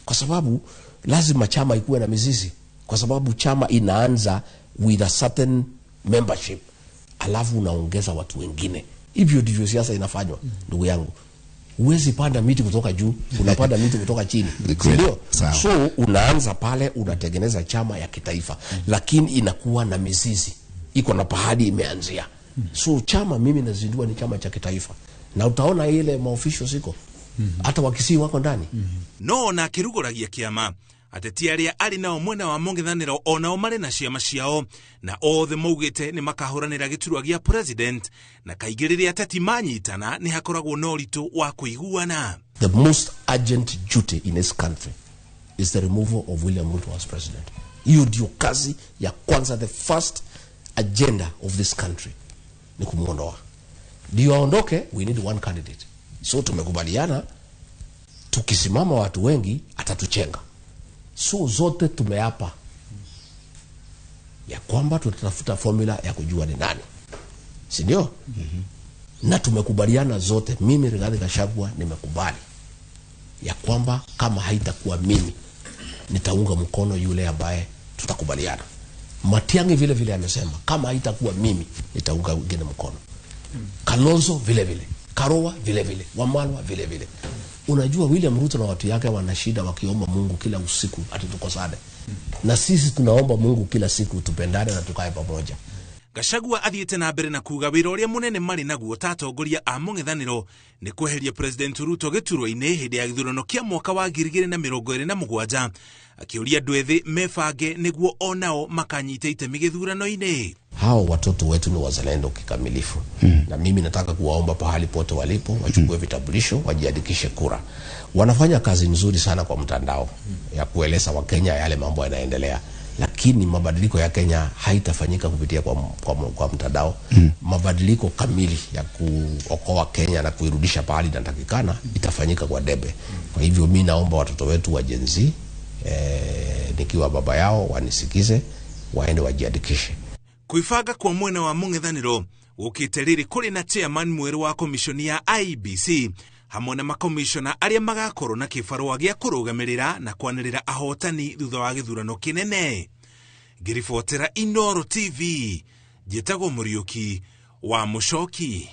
Speaker 36: Kwa sababu lazima chama ikuwe na mizizi, kwa sababu chama inaanza with a certain membership, alafu unaongeza watu wengine. Hivyo ndivyo siasa inafanywa, ndugu yangu. Huwezi panda miti kutoka juu, unapanda miti kutoka chini, ndio? So unaanza pale, unatengeneza chama ya kitaifa, lakini inakuwa na mizizi, iko na pahali imeanzia. So chama mimi nazindua ni chama cha kitaifa, na utaona ile maofficials iko hata Wakisii wako ndani.
Speaker 1: No ona akĩrugũragia kĩama, ateti arĩa arĩ nao mwena wa mũng'ethanĩro onao marĩ na ciama ciao, na othe maugĩte nĩ makahũranĩra gĩturwa gĩa president, na kaingĩ rĩrĩa ateti manyitana nĩ hakoragwo na ũritũ wa kũiguana.
Speaker 36: The most urgent duty in this country is the removal of William Ruto as president. Hiyo ndio kazi ya kwanza, the first agenda of this country ni kumuondoa. Ndio aondoke, we need one candidate. So tumekubaliana tukisimama watu wengi atatuchenga. So zote tumeapa ya kwamba tutatafuta formula ya kujua ni nani, si ndio? Na tumekubaliana zote, mimi Rigathi Gachagua nimekubali ya kwamba kama haitakuwa mimi nitaunga mkono yule ambaye tutakubaliana. Matiang'i vile vile amesema kama haitakuwa mimi nitaunga wengine mkono. Kalonzo vile vile, Karua vile vile, Wamalwa vile vile. Unajua William Ruto na watu yake wana shida wakiomba Mungu kila usiku ati tukosane. Na sisi tunaomba Mungu kila siku tupendane na tukae pamoja.
Speaker 1: Gachagua athiĩte na mbere na kuga wĩra ũrĩa mũnene marĩ naguo ta atongoria a mũng'ethanĩro nĩ kweheria President Ruto gĩturwa-inĩ hĩndĩ ya gĩthurano kĩa mwaka wa 2027, akĩũria andũ ethĩ mebange nĩguo onao makanyita itemi gĩthurano-inĩ.
Speaker 36: Hao watoto wetu ni wazalendo kikamilifu. Na mimi nataka kuwaomba pahali pote walipo wachukue vitambulisho, wajiandikishe kura. Wanafanya kazi nzuri sana kwa mtandao ya kueleza Wakenya yale mambo yanaendelea, lakini mabadiliko ya Kenya haitafanyika kupitia kwa mtandao. Mabadiliko kamili ya kuokoa Kenya na kuirudisha pahali inatakikana itafanyika kwa debe. Kwa hivyo mimi naomba watoto wetu wa Gen Z, nikiwa baba yao, wanisikize, waende wajiandikishe.
Speaker 1: Kwibanga kwa mwena wa mũng'ethanĩro gũkĩte rĩrĩ kũrĩ na chairman mwerũ wa komishoni ya IEBC hamwe na makomishona arĩa magakorwo na kĩbarũa gĩa kũrũgamĩrĩra na kwanĩrĩra ahotani thutha wa gĩthurano kĩnene. Ngĩribotera Inooro TV, njĩtagwo Mũriũki wa Mũcoki.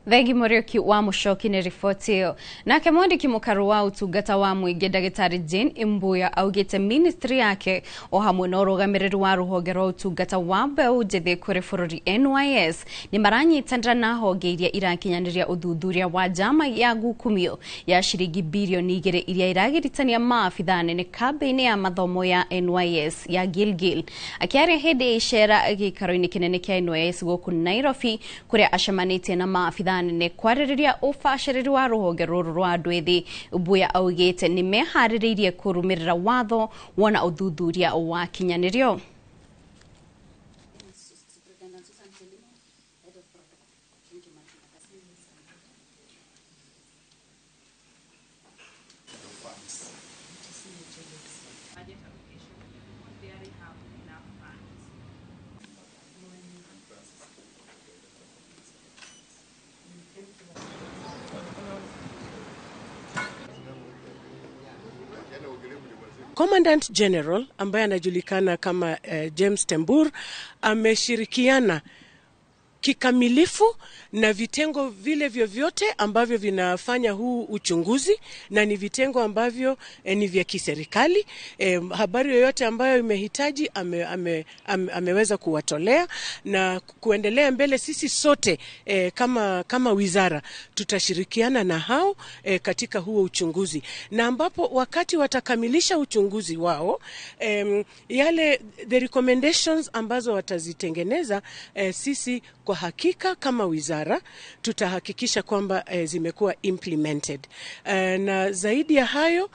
Speaker 3: Thengi Mũriũki wa Mũcoki nĩ riboti ĩyo. Nake mwandĩki mũkaru wa ũtungata wa mũingĩ ndagĩtarĩ Jane Imbuya augĩte ministry yake o hamwe na ũrũgamĩrĩri wa rũhonge rwa ũtungata wa mbeũ njĩthĩ kũrĩ bũrũri NYS nĩ maranyitanĩra na honge iria irakinyanĩria ũthuthuria wa njama ya ngukumio ya ciringi birioni 2 iria iragiritania maabithaa nene kambĩ-inĩ ya mathomo ya NYS ya Gilgil. Akĩaria hĩndĩ ya icera gĩikaro-inĩ kĩnene kĩa NYS gũkũ Nairobi kũrĩa acemanĩtie na maabithaa nene kwarĩrĩria ũbacĩrĩri wa rũhonge rũrũ rwa andũ ethĩ, Mbuya augĩte nĩ meharĩrĩirie kũrũmĩrĩra watho wona ũthuthuria wakinyanĩrio.
Speaker 2: Commandant General ambaye anajulikana kama James Tembur ameshirikiana kikamilifu na vitengo vile vyovyote ambavyo vinafanya huu uchunguzi, na ni vitengo ambavyo ni vya kiserikali. Habari yoyote ambayo imehitaji ameweza kuwatolea na kuendelea mbele. Sisi sote kama wizara tutashirikiana na hao katika huo uchunguzi, na ambapo wakati watakamilisha uchunguzi wao, yale the recommendations ambazo watazitengeneza, sisi kwa hakika kama wizara tutahakikisha kwamba zimekuwa implemented. Na zaidi ya hayo,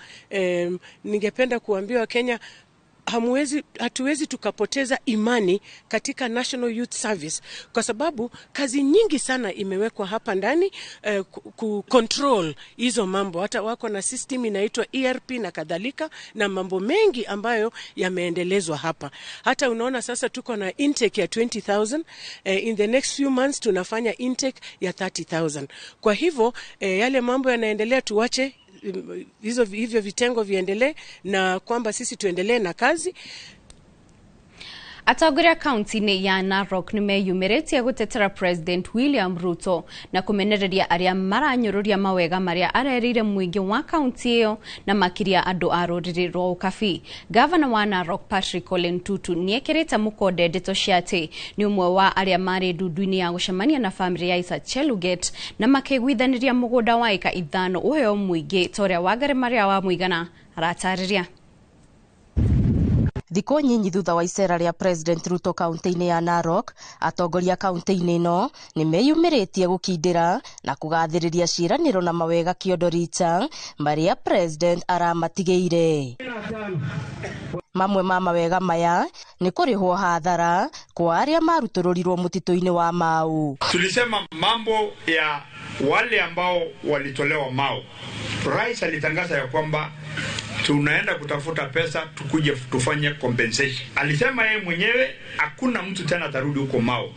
Speaker 2: ningependa kuambia Wakenya, hatuwezi tukapoteza imani katika National Youth Service, kwa sababu kazi nyingi sana imewekwa hapa ndani ku control hizo mambo. Hata wako na system inaitwa ERP na kadhalika, na mambo mengi ambayo yameendelezwa hapa. Hata unaona sasa tuko na intake ya 20,000, in the next few months tunafanya intake ya 30,000. Kwa hivyo yale mambo yanaendelea, tuache hivyo vitengo viendelee na kwamba sisi tuendelee na kazi.
Speaker 3: Atongoria kaunti-inĩ ya Narok nĩmeyumĩrĩtie gũtetera President William Ruto na kũmenereria arĩa maranyũrũria mawega marĩa arerĩire mũingĩ wa kaunti ĩyo na makĩria andũ a rũrĩrĩ rwa Ũkabi. Gavana wa Narok Patrick Ole Ntutu nĩekĩrĩte mũkonde ndeto cia atĩ nĩ ũmwe wa arĩa marĩ ndundu-inĩ ya gũcemania na bamĩrĩ ya Isaac Cheluget na makĩiguithanĩria mũgũnda wa ĩka 5 ũheo mũingĩ ta ũrĩa Wangari Maria wa Mũigana aratarĩria.
Speaker 8: Thikũ nyinyi thutha wa icera rĩa President Ruto kaunti-inĩ ya Narok, atongoria kaunti-inĩ ĩno nĩmeyumĩrĩtie gũkindĩra na kũgathĩrĩria ciĩranĩro na mawega kĩondo richa marĩa President aramatigĩire. Mamwe ma mawega maya nĩ kũrĩhwo hathara kwa arĩa marutũrũrirwo mũtitũ-inĩ wa Mau.
Speaker 13: Tulisema mambo ya wale ambao walitolewa Mau. Rais alitangaza ya kwamba tunaenda kutafuta pesa tukuje tufanye compensation. Alisema yeye mwenyewe hakuna mtu tena atarudi huko Mau.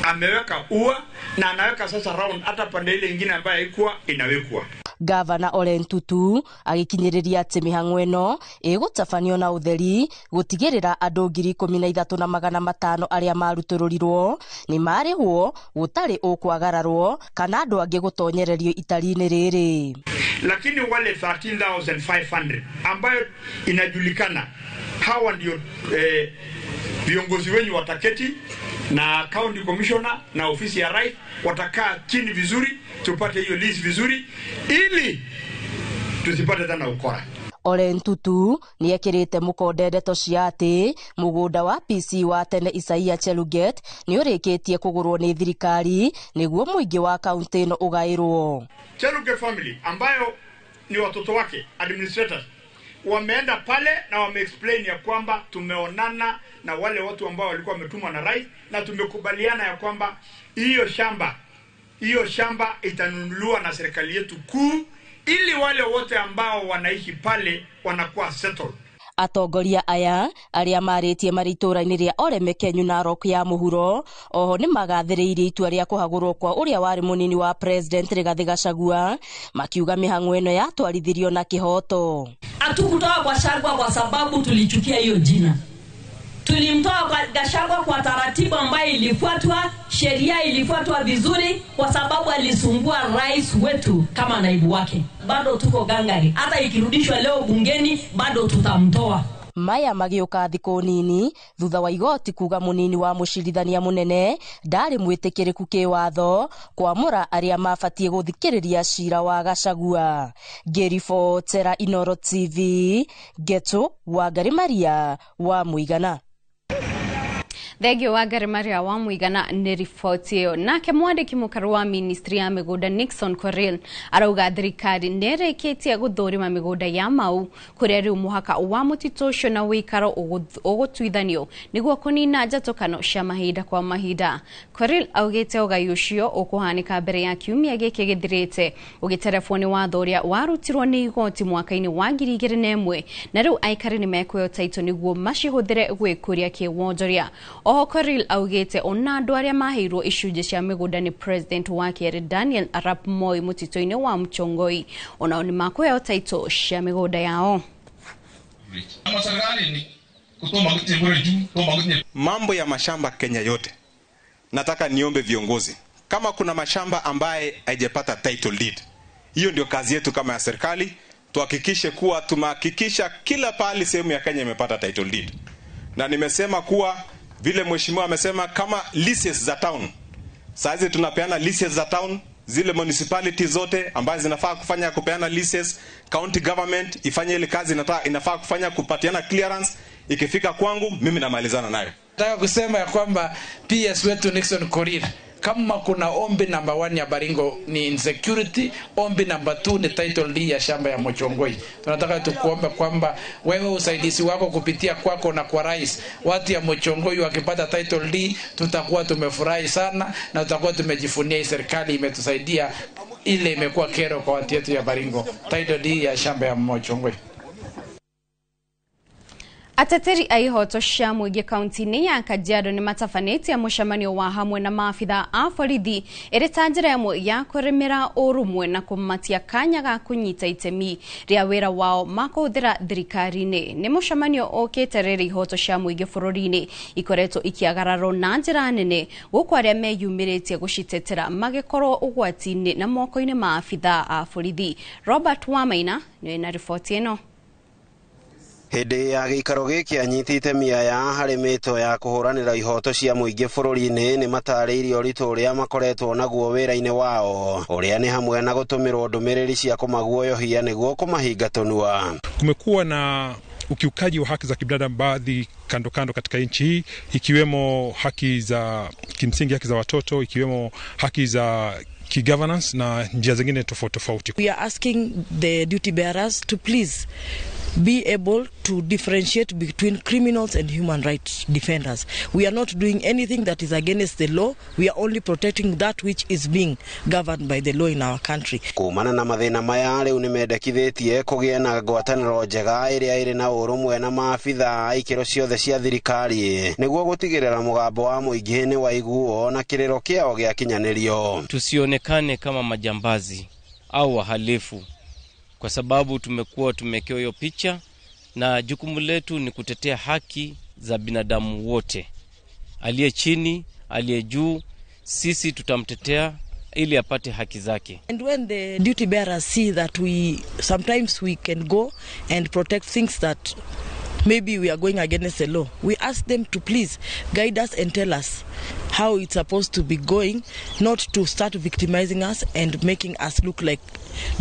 Speaker 13: Ameweka ua na anaweka sasa round hata pande ile nyingine ambayo haikuwa inawekwa.
Speaker 8: Gavana Ole Ntutu agĩkinyĩrĩria atĩ mĩhang'o ĩno ĩgũtabanio na ũtheri gũtigĩrĩra andũ 13,500 arĩa marutũrũrirwo nĩ marĩhwo gũtarĩ ũkwagararwo kana andũ angĩ gũtonyererio itari-inĩ rĩrĩ.
Speaker 13: Lakini wale 13,500 ambayo inajulikana hawa ndio viongozi wenyu wataketi na county commissioner na ofisi ya rais watakaa chini vizuri, tupate hiyo list vizuri ili tusipate tena ukora.
Speaker 8: Ole Ntutu nĩekĩrĩte mũkonde ndeto cia atĩ mũgũnda wa PC wa tene Isaia Cheluget nĩũrĩkĩtie kũgũrwo nĩ thirikari nĩguo mũingĩ wa kaunti ĩno ũgaĩrwo.
Speaker 13: Cheluget family ambayo ni watoto wake administrators wameenda pale na wameexplain ya kwamba tumeonana na wale watu ambao walikuwa wametumwa na rais na tumekubaliana ya kwamba hiyo shamba itanunuliwa na serikali yetu kuu ili wale wote ambao wanaishi pale wanakuwa settled.
Speaker 8: Atongoria aya arĩa marĩtie marĩ itũũra-inĩ rĩa Olemekenyu Narok ya mũhuro oho nĩmagathĩrĩirie itua rĩa kũhagũrwo kwa ũrĩa warĩ mũnini wa President Rigathi Gachagua makiuga mĩhang'o ĩno yatwarithirio na kĩhoto.
Speaker 14: Hatukutoa kwa Gachagua kwa sababu tulichukia hiyo jina. Tulimtoa kwa Gachagua kwa taratibu ambayo ilifuatwa, sheria ilifuatwa vizuri kwa sababu alisumbua rais wetu kama naibu wake. Bado tuko gangari. Hata ikirudishwa leo bungeni bado tutamtoa.
Speaker 8: Maya magĩũka thikũ nini thutha wa igoti kuga mũnini wa mũcirithania mũnene ndarĩ mwĩtĩkĩrĩku kĩwatho kwamũra arĩa mabatiĩ gũthikĩrĩria cira wa Gachagua. Ngĩribotera Inoro TV, Geto Wangari Maria wa Mũigana.
Speaker 3: Thengio Wangari Maria wa Mũigana nĩ riboti ĩyo. Nake mwandĩki mũkaru wa ministry ya mĩgũnda Nixon Korir arauga thirikari nĩĩrĩkĩtie gũthũrima mĩgũnda ya Mau kũrĩa rĩu mũhaka wa mũtitũ ũcio na ũikaro ũgũtuithanio nĩguo kũnina njatũkano cia mahinda kwa mahinda. Korir augĩte ũgai ũcio ũkũhanĩka mbere ya kiumia gĩkĩ gĩthirĩte ũgĩterebwo nĩ watho ũrĩa warutirwo nĩ igoti mwaka-inĩ wa 2001 na rĩu aikari nĩmekuoya taitũ nĩguo macihũthĩre gwĩkũria kĩwonjoria. Oho Korir augĩte ona andũ arĩa maheirwo icunjĩ cia mĩgũnda nĩ President wa kerĩ Daniel Arap Moi mũtitũ-inĩ wa Mchongoi onao nĩmakuheo taitũ cia mĩgũnda yao.
Speaker 15: Mambo ya mashamba Kenya yote, nataka niombe viongozi, kama kuna mashamba ambaye haijapata title deed, hiyo ndio kazi yetu kama ya serikali, tuhakikishe kuwa tumehakikisha kila pahali sehemu ya Kenya imepata title deed. Na nimesema kuwa vile mheshimiwa amesema, kama leases za town, saizi tunapeana leases za town, zile municipality zote ambazo zinafaa kufanya kupeana leases, county government ifanye ile kazi inafaa kufanya kupatiana clearance, ikifika kwangu mimi namalizana nayo.
Speaker 16: Nataka kusema ya kwamba PS wetu Nixon Korir, kama kuna ombi namba 1 ya Baringo ni insecurity, ombi namba 2 ni title deed ya shamba ya Mochongoi. Tunataka tukuombe kwamba wewe usaidizi wako kupitia kwako na kwa rais, watu ya Mochongoi wakipata title deed tutakuwa tumefurahi sana na tutakuwa tumejifunia serikali imetusaidia, ile imekuwa kero kwa watu yetu ya Baringo, title deed ya shamba ya Mochongoi.
Speaker 3: Ateteri a ihoto cia mũingĩ kaunti-inĩ ya Kajiado nĩ matabanĩtie mũcemanio wa hamwe na maabitha a borithi ĩrĩ ta njĩra ĩmwe ya kũrĩmĩra ũrũmwe na kũmatia kanya ga kũnyita itemi rĩa wĩra wao makũhũthĩra thirikari-inĩ. Nĩ mũcemanio ũkĩte rĩrĩ ihoto cia mũingĩ bũrũri-inĩ ikoretwo ikĩagararwo na njĩra nene gũkũ arĩa meyumĩrĩtie gũcitetera magĩkorwo ũgwati-inĩ na moko-inĩ ma abitha a borithi. Robert Wamaina nĩwe na riboti ĩno.
Speaker 7: Hĩndĩ ya gĩikaro gĩkĩ anyiti itemi aya harĩ mĩto ya kũhũranĩra ihoto cia mũingĩ bũrũri-inĩ nĩ matarĩirie ũritũ ũrĩa makoretwo naguo wĩra-inĩ wao, ũrĩa nĩ hamwe na gũtũmĩrwo ndũmĩrĩri cia kũmaguoyohia nĩguo kũmahinga tũnua.
Speaker 9: Kumekuwa na ukiukaji wa haki za kibinadamu baadhi kando kando katika nchi hii, ikiwemo haki za kimsingi, haki za watoto, ikiwemo haki za ki-governance na njia zingine tofauti tofauti.
Speaker 10: We are asking the duty bearers to please be able to differentiate between criminals and human rights defenders. We are not doing anything that is against the law. We are only protecting that which is being governed by the law in our country.
Speaker 7: Kumana na mathĩna maya rĩu nĩmendekithĩtie kũgĩe na ngwatanĩro njega ĩrĩa ĩrĩ na ũrũmwe na maabitha a ikĩro ciothe cia thirikari nĩguo gũtigĩrĩra mũgambo wa mũingĩ nĩ waiguo na kĩrĩro kĩao gĩakinyanĩrio.
Speaker 11: Tusionekane kama majambazi au wahalifu, kwa sababu tumekuwa tumekewa hiyo picha, na jukumu letu ni kutetea haki za binadamu wote, aliye chini, aliye juu, sisi tutamtetea ili apate haki zake.
Speaker 10: And when the duty bearers see that we sometimes we can go and protect things that maybe we are going against the law, we ask them to please guide us and tell us how it's supposed to be going, not to start victimizing us and making us look like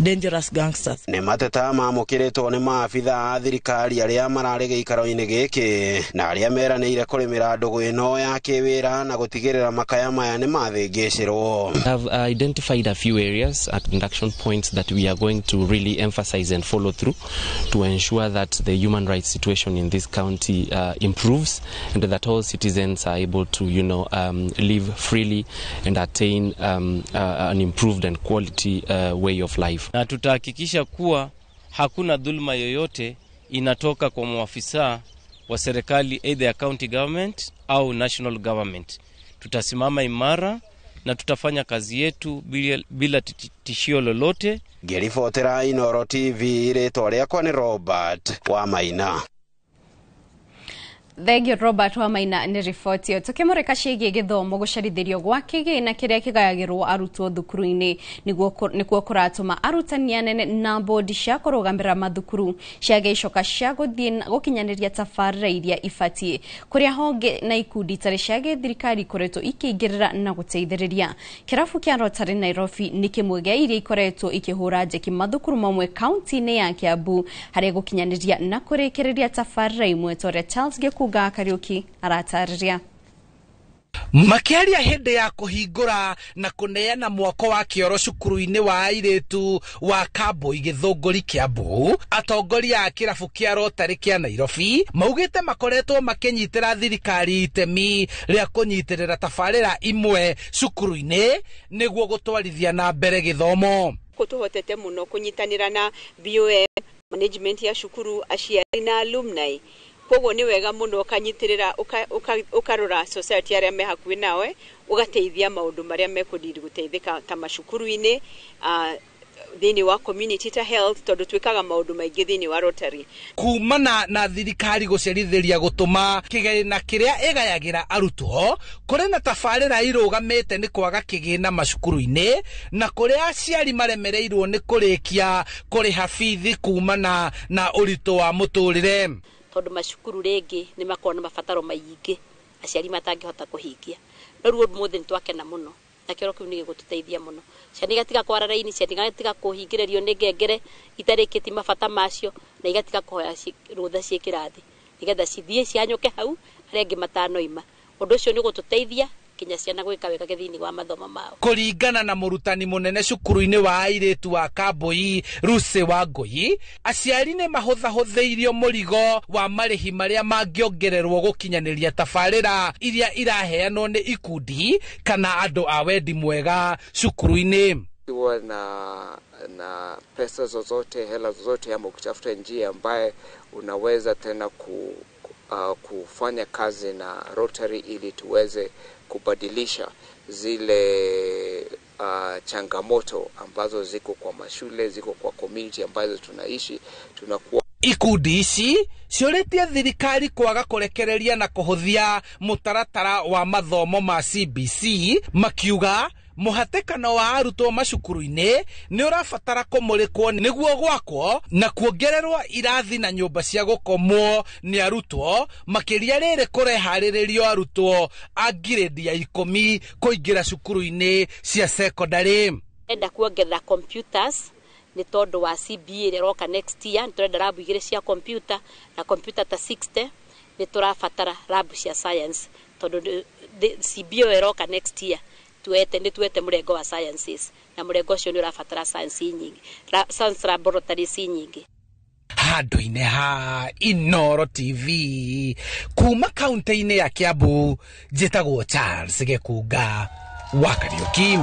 Speaker 10: dangerous gangsters.
Speaker 7: Nĩ mateta mamũkĩrĩtwo nĩ maabitha a thirikari arĩa mararĩ gĩikaro-inĩ gĩkĩ na arĩa meranĩire kũrĩmĩra ndũgũ ĩno ya kĩwĩra na gũtigĩrĩra makaya maya nĩ mathĩngĩcĩrwo.
Speaker 12: I've identified a few areas and action points that we are going to really emphasize and follow through to ensure that the human rights situation in this county improves and that all citizens are able to, live freely and attain an improved and quality way of life.
Speaker 11: Na tutahakikisha kuwa hakuna dhuluma yoyote inatoka kwa maafisa wa serikali, either ya county government au national government. Tutasimama imara na tutafanya kazi yetu bila tishio lolote.
Speaker 7: Ngĩribotera Inooro TV, rĩtwa rĩakwa nĩ Robert Wamaina.
Speaker 3: Thengio Robert Wamaina nĩ riboti ĩyo. Tũkĩmũrĩka ciĩgiĩ gĩthomo gũcarithĩrio gwa kĩgĩna kĩrĩa kĩgayagĩrwo arutwo thukuru-inĩ nĩkuo kũratũma arutani anene na bodi cia kũrũgamĩrĩra mathukuru ciage icoka cia gũthiĩ gũkinyanĩria tabarĩra iria ibatiĩ, kũrĩa honge na ikundi itarĩ cia gĩthirikari ikoretwo ikĩingĩrĩra na gũteithĩrĩria. Kĩrabu kĩa Rotary Nairobi nĩ kĩmwe gĩa iria ikoretwo ikĩhũra njeki mathukuru mamwe kaunti-inĩ ya Kiambu harĩa gũkinyanĩria na kũrĩkĩrĩria tabarĩra imwe ta ũrĩa Charles Gĩkunga Kariuki aratarĩria.
Speaker 17: Makiaria hĩndĩ ya kũhingũra na kũneana mwako wa kĩoro cukuru-inĩ wa airĩtu wa Kambui Gĩthũngũri Kiambu, atongoria a kĩrabu kĩa Rotary kĩa Nairobi maugĩte makoretwo makĩnyitĩra thirikari itemi rĩa kũnyitĩrĩra tabarĩra imwe cukuru-inĩ nĩguo gũtwarithia na mbere gĩthomo.
Speaker 18: Tũhotete mũno kũnyitanĩra na BOM, management ya cukuru, aciari na alumni. Koguo nĩ wega mũno ũkanyitirĩra ũkarora society arĩa me hakuhĩ nawe, ũgateithia maũndũ marĩa mekũndiri gũteithĩka ta macukuru-inĩ, thĩinĩ wa community ta health, tondũ twĩkaga maũndũ maingĩ thĩinĩ wa Rotary.
Speaker 17: Kumana na thirikari gũcerithĩria gũtũma kĩgĩna kĩrĩa ĩgayagĩra arutwo, kũrĩ na tabarĩra irũgamĩte nĩ kwaga kĩgĩna macukuru-inĩ, na kũrĩa aciari maremereirwo nĩ kũrĩkia kũrĩha bithi kumana na ũritũ wa mũtũrĩre.
Speaker 19: Tondu macukuru rĩngĩ nĩ makoragwo na mabataro maingĩ aciari matangĩhota kũhingia, no rĩu ũmũthĩ nĩ twakena mũno na kĩoro kĩu nĩ gĩgũtũteithia mũno. Ciana igatiga kwara raini, ciana igatiga kũhingĩrĩrio nĩ ngengere itarĩkĩtie mabata macio, na igatiga kũhoya rũtha ciĩ kĩrathi nĩgetha cithiĩ cihanyũke hau arĩa angĩ matanoima. Ũndũ ũcio nĩ ũgũtũteithia kinya ciana gwĩka wega thĩinĩ wa mathomo mao.
Speaker 17: Kũringana na mũrutani mũnene cukuru-inĩ wa airĩtu wa Kambui Lucy Wangui, aciari nĩ mahũthahũthĩirio mũrigo wa marĩhi marĩa mangĩongererwo gũkinyanĩria tabarĩra iria iraheanwo nĩ ikundi kana andũ a wendi mwega cukuru-inĩ.
Speaker 20: Ukiwa na pesa zozote, hela zozote, ama ukitafuta njia ambaye unaweza tena kufanya kazi na Rotary ili tuweze kubadilisha zile changamoto ambazo ziko kwa mashule, ziko kwa community ambazo tunaishi. Tunakuwa
Speaker 17: Ikundi ici ciũrĩtie thirikari kwaga kũrekereria na kũhũthia mũtaratara wa mathomo ma CBC, makiuga mũhatĩkano wa arutwo macukuru-inĩ nĩ ũrabatara kũmũrĩkwo nĩguo gwakwo na kuongererwo irathi na nyũmba cia gũkomwo nĩ arutwo, makĩria rĩrĩ kũreharĩrĩrio arutwo a ngirĩndi ya 10 kũingĩra cukuru-inĩ cia cekondarĩ.
Speaker 19: Enda kuongerera computers nĩ tondũ wa CBA ĩrĩa ĩroka next year, nĩ tũrenda rabu 2 cia computer na computer ta 60. Nĩ tũrabatara rabu cia science tondũ CBA ĩroka next year, tuete nĩ tuete mũrengo wa sciences, na mũrengo ũcio nĩ ũrabatara science nyingĩ, science laboratories nyingĩ.
Speaker 17: Handũ-inĩ ha Inooro TV kuma kaunti-inĩ ya Kiambu, njĩtagwo Charles Gĩkunga wa Kariũki.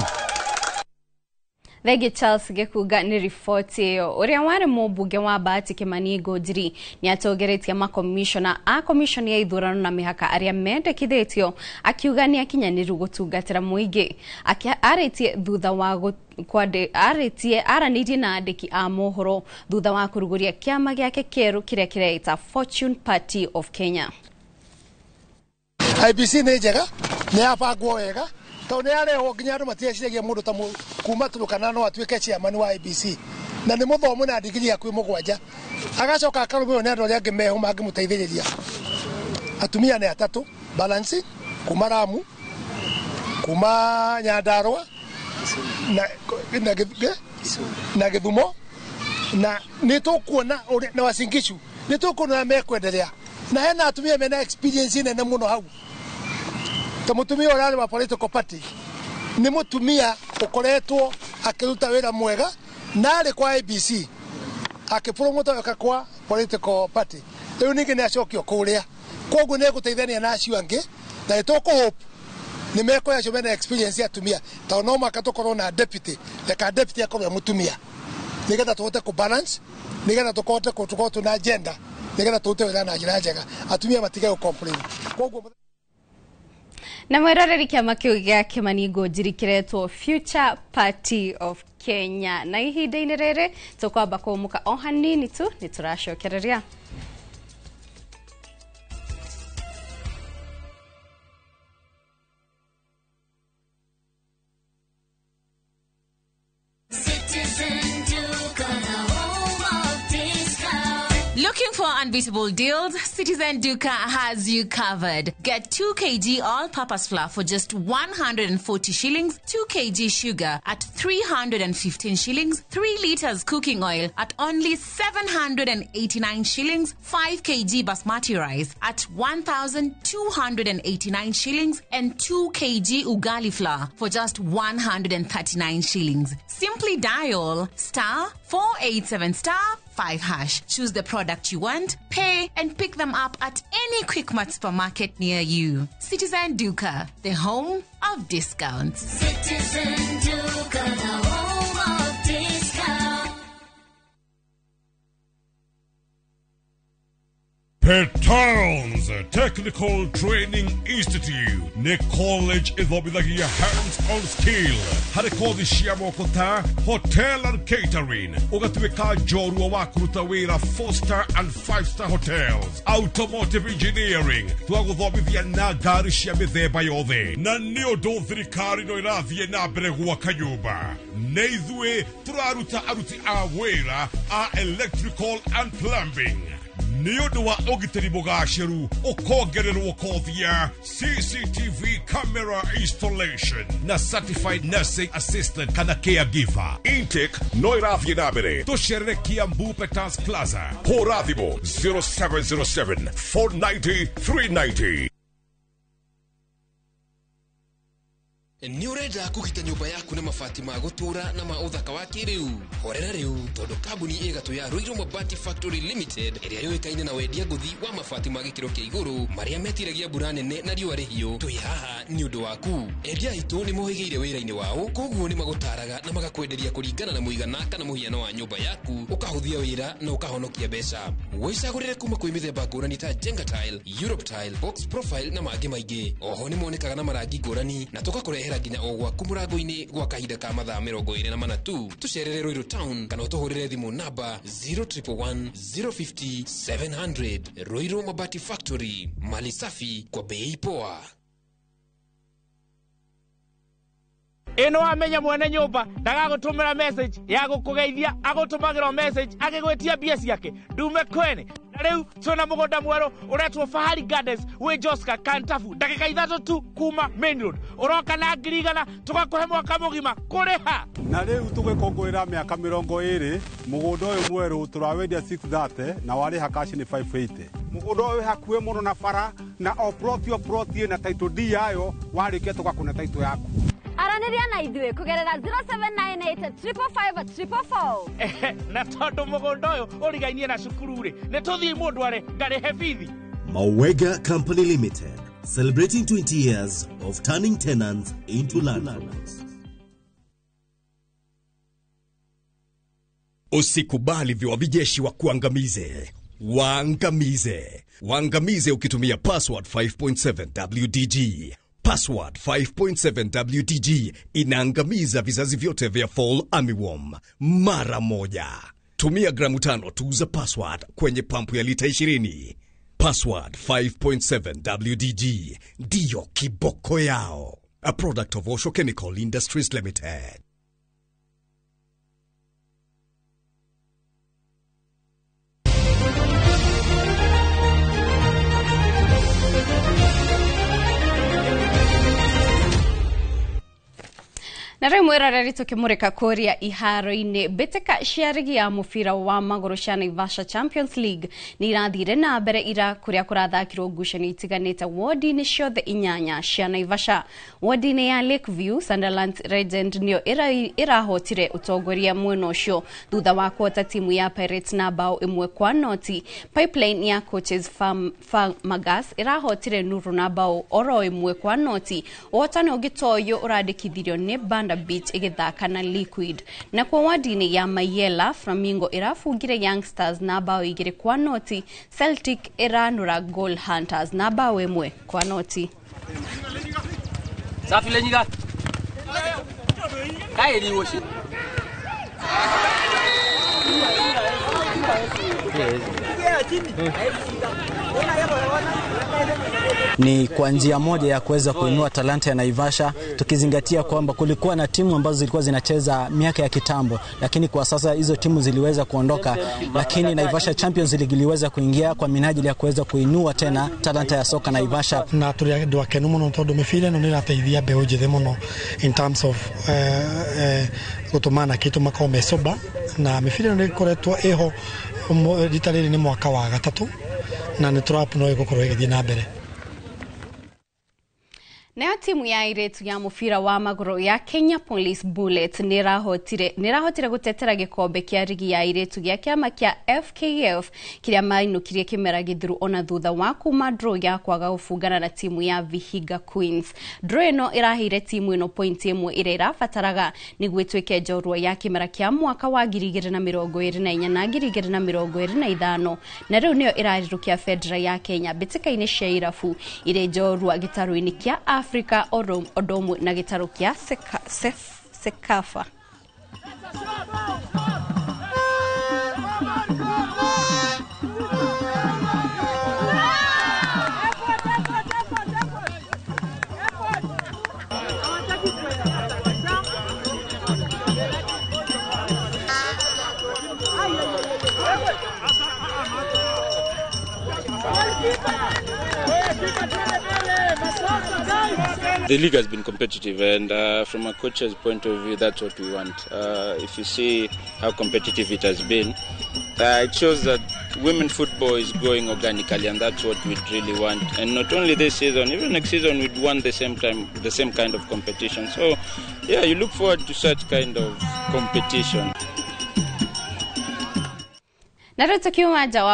Speaker 3: Thengi Charles Gĩkunga nĩ riboti ĩyo. Ũrĩa warĩ mũmbunge wa Bahati Kimani Ngunjiri nĩ atongoretie makomishona a komishoni ya ithurano na mĩhaka arĩa mendekithĩtio, akiuga nĩ akinyanĩru gũtungatĩra mũingĩ. Arĩtie thutha wa arĩtie aranĩirie na andĩki a mohoro thutha wa kũrugũria kĩama gĩake kĩerũ kĩrĩa kĩreita Fortune Party of Kenya.
Speaker 4: IEBC nĩ njega, nĩ yabangwo wega, tondũ nĩ yarehwo nginya andũ matireciragia mũndũ ta kuma Turkana no atuĩke chairman wa IEBC, na nĩ mũthomu na ndigiri hakuhĩ 7, agacoka akarũmĩrĩrwo nĩ andũ arĩa angĩ meho mangĩmũteithĩrĩria. Atumia nĩ 3 balance kuma Lamu, kuma Nyandarua na Gĩthumo, na nĩ tũkuona na Uasin Gishu, nĩ tũkuona mekwenderea, na hena atumia mena experience nene mũno hau. Ta mũtumia ũrarĩ wa political party nĩ mũtumia ũkoretwo akĩruta wĩra mwega, na arĩ kwa IEBC akĩpromota weka kwa political party, rĩu ningĩ nĩ acokio kũrĩa, koguo nĩ egũteithania na acio angĩ, na nĩ tũkũhope nĩ mekuoya acio mena experience ya atumia, tondũ no mũhaka tũkorwo na deputy, reka deputy akorwo e mũtumia, nĩgetha tũhote kũ balance, nĩgetha tũhote tũkorwo twĩna agenda, nĩgetha tũrute wĩra na njĩra njega, atumia matige gũ complain. Koguo
Speaker 3: na mwĩroreri, kĩama kĩu gĩa Kimani Ngunjiri kĩretwo Future Party of Kenya, na ihinda-inĩ rĩrĩ tũkwamba kũmũka o hanini tu nĩ tũracokereria.
Speaker 5: Looking for unbeatable deals? Citizen Duka has you covered. Get 2 kg all-purpose flour for just 140 shillings, 2 kg sugar at 315 shillings, 3 liters cooking oil at only 789 shillings, 5 kg basmati rice at 1,289 shillings, and 2 kg ugali flour for just 139 shillings. Simply dial *487*5#. Choose the product you want, pay, and pick them up at any Quickmart supermarket near you. Citizen Duka, the home of discounts.
Speaker 6: Citizen Duka, the home of discounts.
Speaker 21: Petals Technical Training Institute nĩ college ĩthomithagia hands-on skill harĩ kothi cia moko ta hotel and catering, ũgatuĩka njorua wa kũruta wĩra 4-star and 5-star hotels, automotive engineering twagũthomithia na ngari cia mĩthemba yothe, na nĩ ũndũ thirikari no ĩrathiĩ na mbere gwaka nyũmba, nĩ ithuĩ tũraruta aruti a wĩra a electrical and plumbing. Nĩ ũndũ wa ũgitĩri mũgacĩru ũkongererwo kothi ya CCTV camera installation na certified nursing assistant kana caregiver. Intake no ĩrathiĩ na mbere. Tũcerere Kiambu Petals Plaza. Hũra thimũ 0707 490 390.
Speaker 1: Nĩ ũrenda kũgita nyũmba yaku na mabati ma gũtũũra na ma ũthaka wa kĩrĩu? Horera rĩu, tondũ kambuni ĩgatũ ya Ruiru Mabati Factory Limited ĩrĩa yũĩkaine na wendia ngũthi wa mabati ma gĩkĩro kĩa igũrũ marĩa metiragia mbura nene na riũa rĩhiũ, twĩ haha nĩ ũndũ waku. Endia aitũ nĩ mohĩgĩire wĩra-inĩ wao, koguo nĩ magũtaraga na magakwenderia kũringana na mũigana kana mũhiano wa nyũmba yaku, ũkahũthia wĩra na ũkahonokia mbeca. Wĩcagũrĩre kuma kwĩ mĩthemba ngũrani ta Jenga Tile, Europe Tile, Box Profile na mangĩ maingĩ. Oho nĩ monekaga na marangi ngũrani na tũgakũrehera nginya o gwaku mũrango-inĩ gwa kahinda ka mathaa 24 tu. Tũcerere Ruiru Town kana ũtũhũrĩre thimũ namba 0111 050 700. Ruiru Mabati Factory, mali safi kwa bei poa.
Speaker 22: Ĩno wamenya mwene nyũmba ndagagũtũmĩra message ya gũkũgeithia, agũtũmagĩra message agĩgwĩtia mbia ciake ndume kwene. Na rĩu twĩna mũgũnda mwerũ ũretwo Fahari Gardens wĩ Joska Kantafu, ndagĩka 3 tu kuma main road. Ũroka na 100,000 tũgakũhe mwaka mũgima kũrĩha.
Speaker 23: Na rĩu tũgĩkũngũĩra mĩaka 20 mũgũnda ũyũ mwerũ tũrawendia 630 na warĩha cash nĩ 580.
Speaker 24: Mũgũnda ũyũ wĩ hakuhĩ mũno na bara na o plot o plot ĩna title deed yayo, warĩkia tũgakũne title yaku.
Speaker 25: Aranĩria na ithuĩ kũgerera 0798 555 444.
Speaker 22: Na tondũ mũgũnda ũyũ ũrigainie na cukuru rĩ, nĩ tũthiĩ mũndũ arĩ ngarĩhe bithi.
Speaker 26: Mawega Company Limited, celebrating 20 years of turning tenants into landlords.
Speaker 27: Usikubali viwavijeshi wa kuangamize. Waangamize. Waangamize ukitumia password 5.7 WDG. Password 5.7 WDG inaangamiza vizazi vyote vya fall armyworm mara moja. Tumia gramu 5 tu za password kwenye pampu ya lita 20. Password 5.7 WDG ndiyo kiboko yao. A product of Osho Chemical Industries Limited.
Speaker 3: Na rĩu mwĩroreri tũkĩmũrĩka kũrĩa iharo-inĩ, mbĩtĩka cia rigi ya mũbira wa magũrũ cia Naivasha Champions League nĩ irathire na mbere ira kũrĩa kũrathakirwo ngucanio itiganĩte wodi-inĩ ciothe 8 cia Naivasha. Wodi-inĩ ya Lakeview, Sunderland Legend nĩyo ĩrahotire ũtongoria mwena ũcio thutha wa kũhota timu ya Pirates na bao 1-0. Pipeline ya Coaches Farmagas ĩrahotire Nuru na bao oro 1-0. Ũhotani ũngĩ ta ũyũ ũrandĩkithirio nĩ Banda Beach igithaka na Liquid. Na kwa wadi-inĩ ya Mayela, Flamingo irafungire Youngsters na bao 2-0. Celtic iranura Goal Hunters na bao 1-0.
Speaker 28: Safi lenyiga. Kairi woshi.
Speaker 29: Ni kwa njia moja ya kuweza kuinua talanta ya Naivasha, tukizingatia kwamba kulikuwa na timu ambazo zilikuwa zinacheza miaka ya kitambo, lakini kwa sasa hizo timu ziliweza kuondoka, lakini Naivasha Champions League iliweza kuingia kwa minajili ya kuweza kuinua tena talanta ya soka Naivasha.
Speaker 30: Na turi andu akenu muno tondu mibira ino nirateithia mbeu njithi muno in terms of gutuma anake aitũ makorwo me sober, na mibira ino nĩkoretwo ĩho rita rĩrĩ nĩ mwaka wa 3 na nĩ tũrapu no ĩgũkorwo ĩgĩthiĩ na mbere.
Speaker 3: Nayo timu ya airĩtu ya mũbira wa magũrũ ya Kenya Police Bullets nĩrahotire gũtetera gĩkombe kĩa rigi ya airĩtu gĩa kĩama kĩa FKF kĩrĩa mainũkirie kĩmera gĩthiru ona thutha wa kuma draw ya kwaga gũbungana na timu ya Vihiga Queens. Draw ĩno ĩraheire timu ĩno point 1 ĩrĩa ĩrabataraga nĩguo ĩtuĩke njorua ya kĩmera kĩa mwaka wa 2024 na 2025, na rĩu nĩyo ĩrarirũkia bendera ya Kenya mbĩtĩka-inĩ cia irabu irĩ njorua gĩtarũ-inĩ kĩa Afrika Odomu na gĩtarũ kĩa Sekafa.
Speaker 31: The league has been competitive, and from a coach's point of view, that's what we want. If you see how competitive it has been, it shows that Women football is growing organically, and that's what we'd really want. And not only this season, even next season we'd want the same time, the same kind of competition. So, yeah, you look forward to such kind of competition.
Speaker 3: Na rĩu tũkiuma nja wa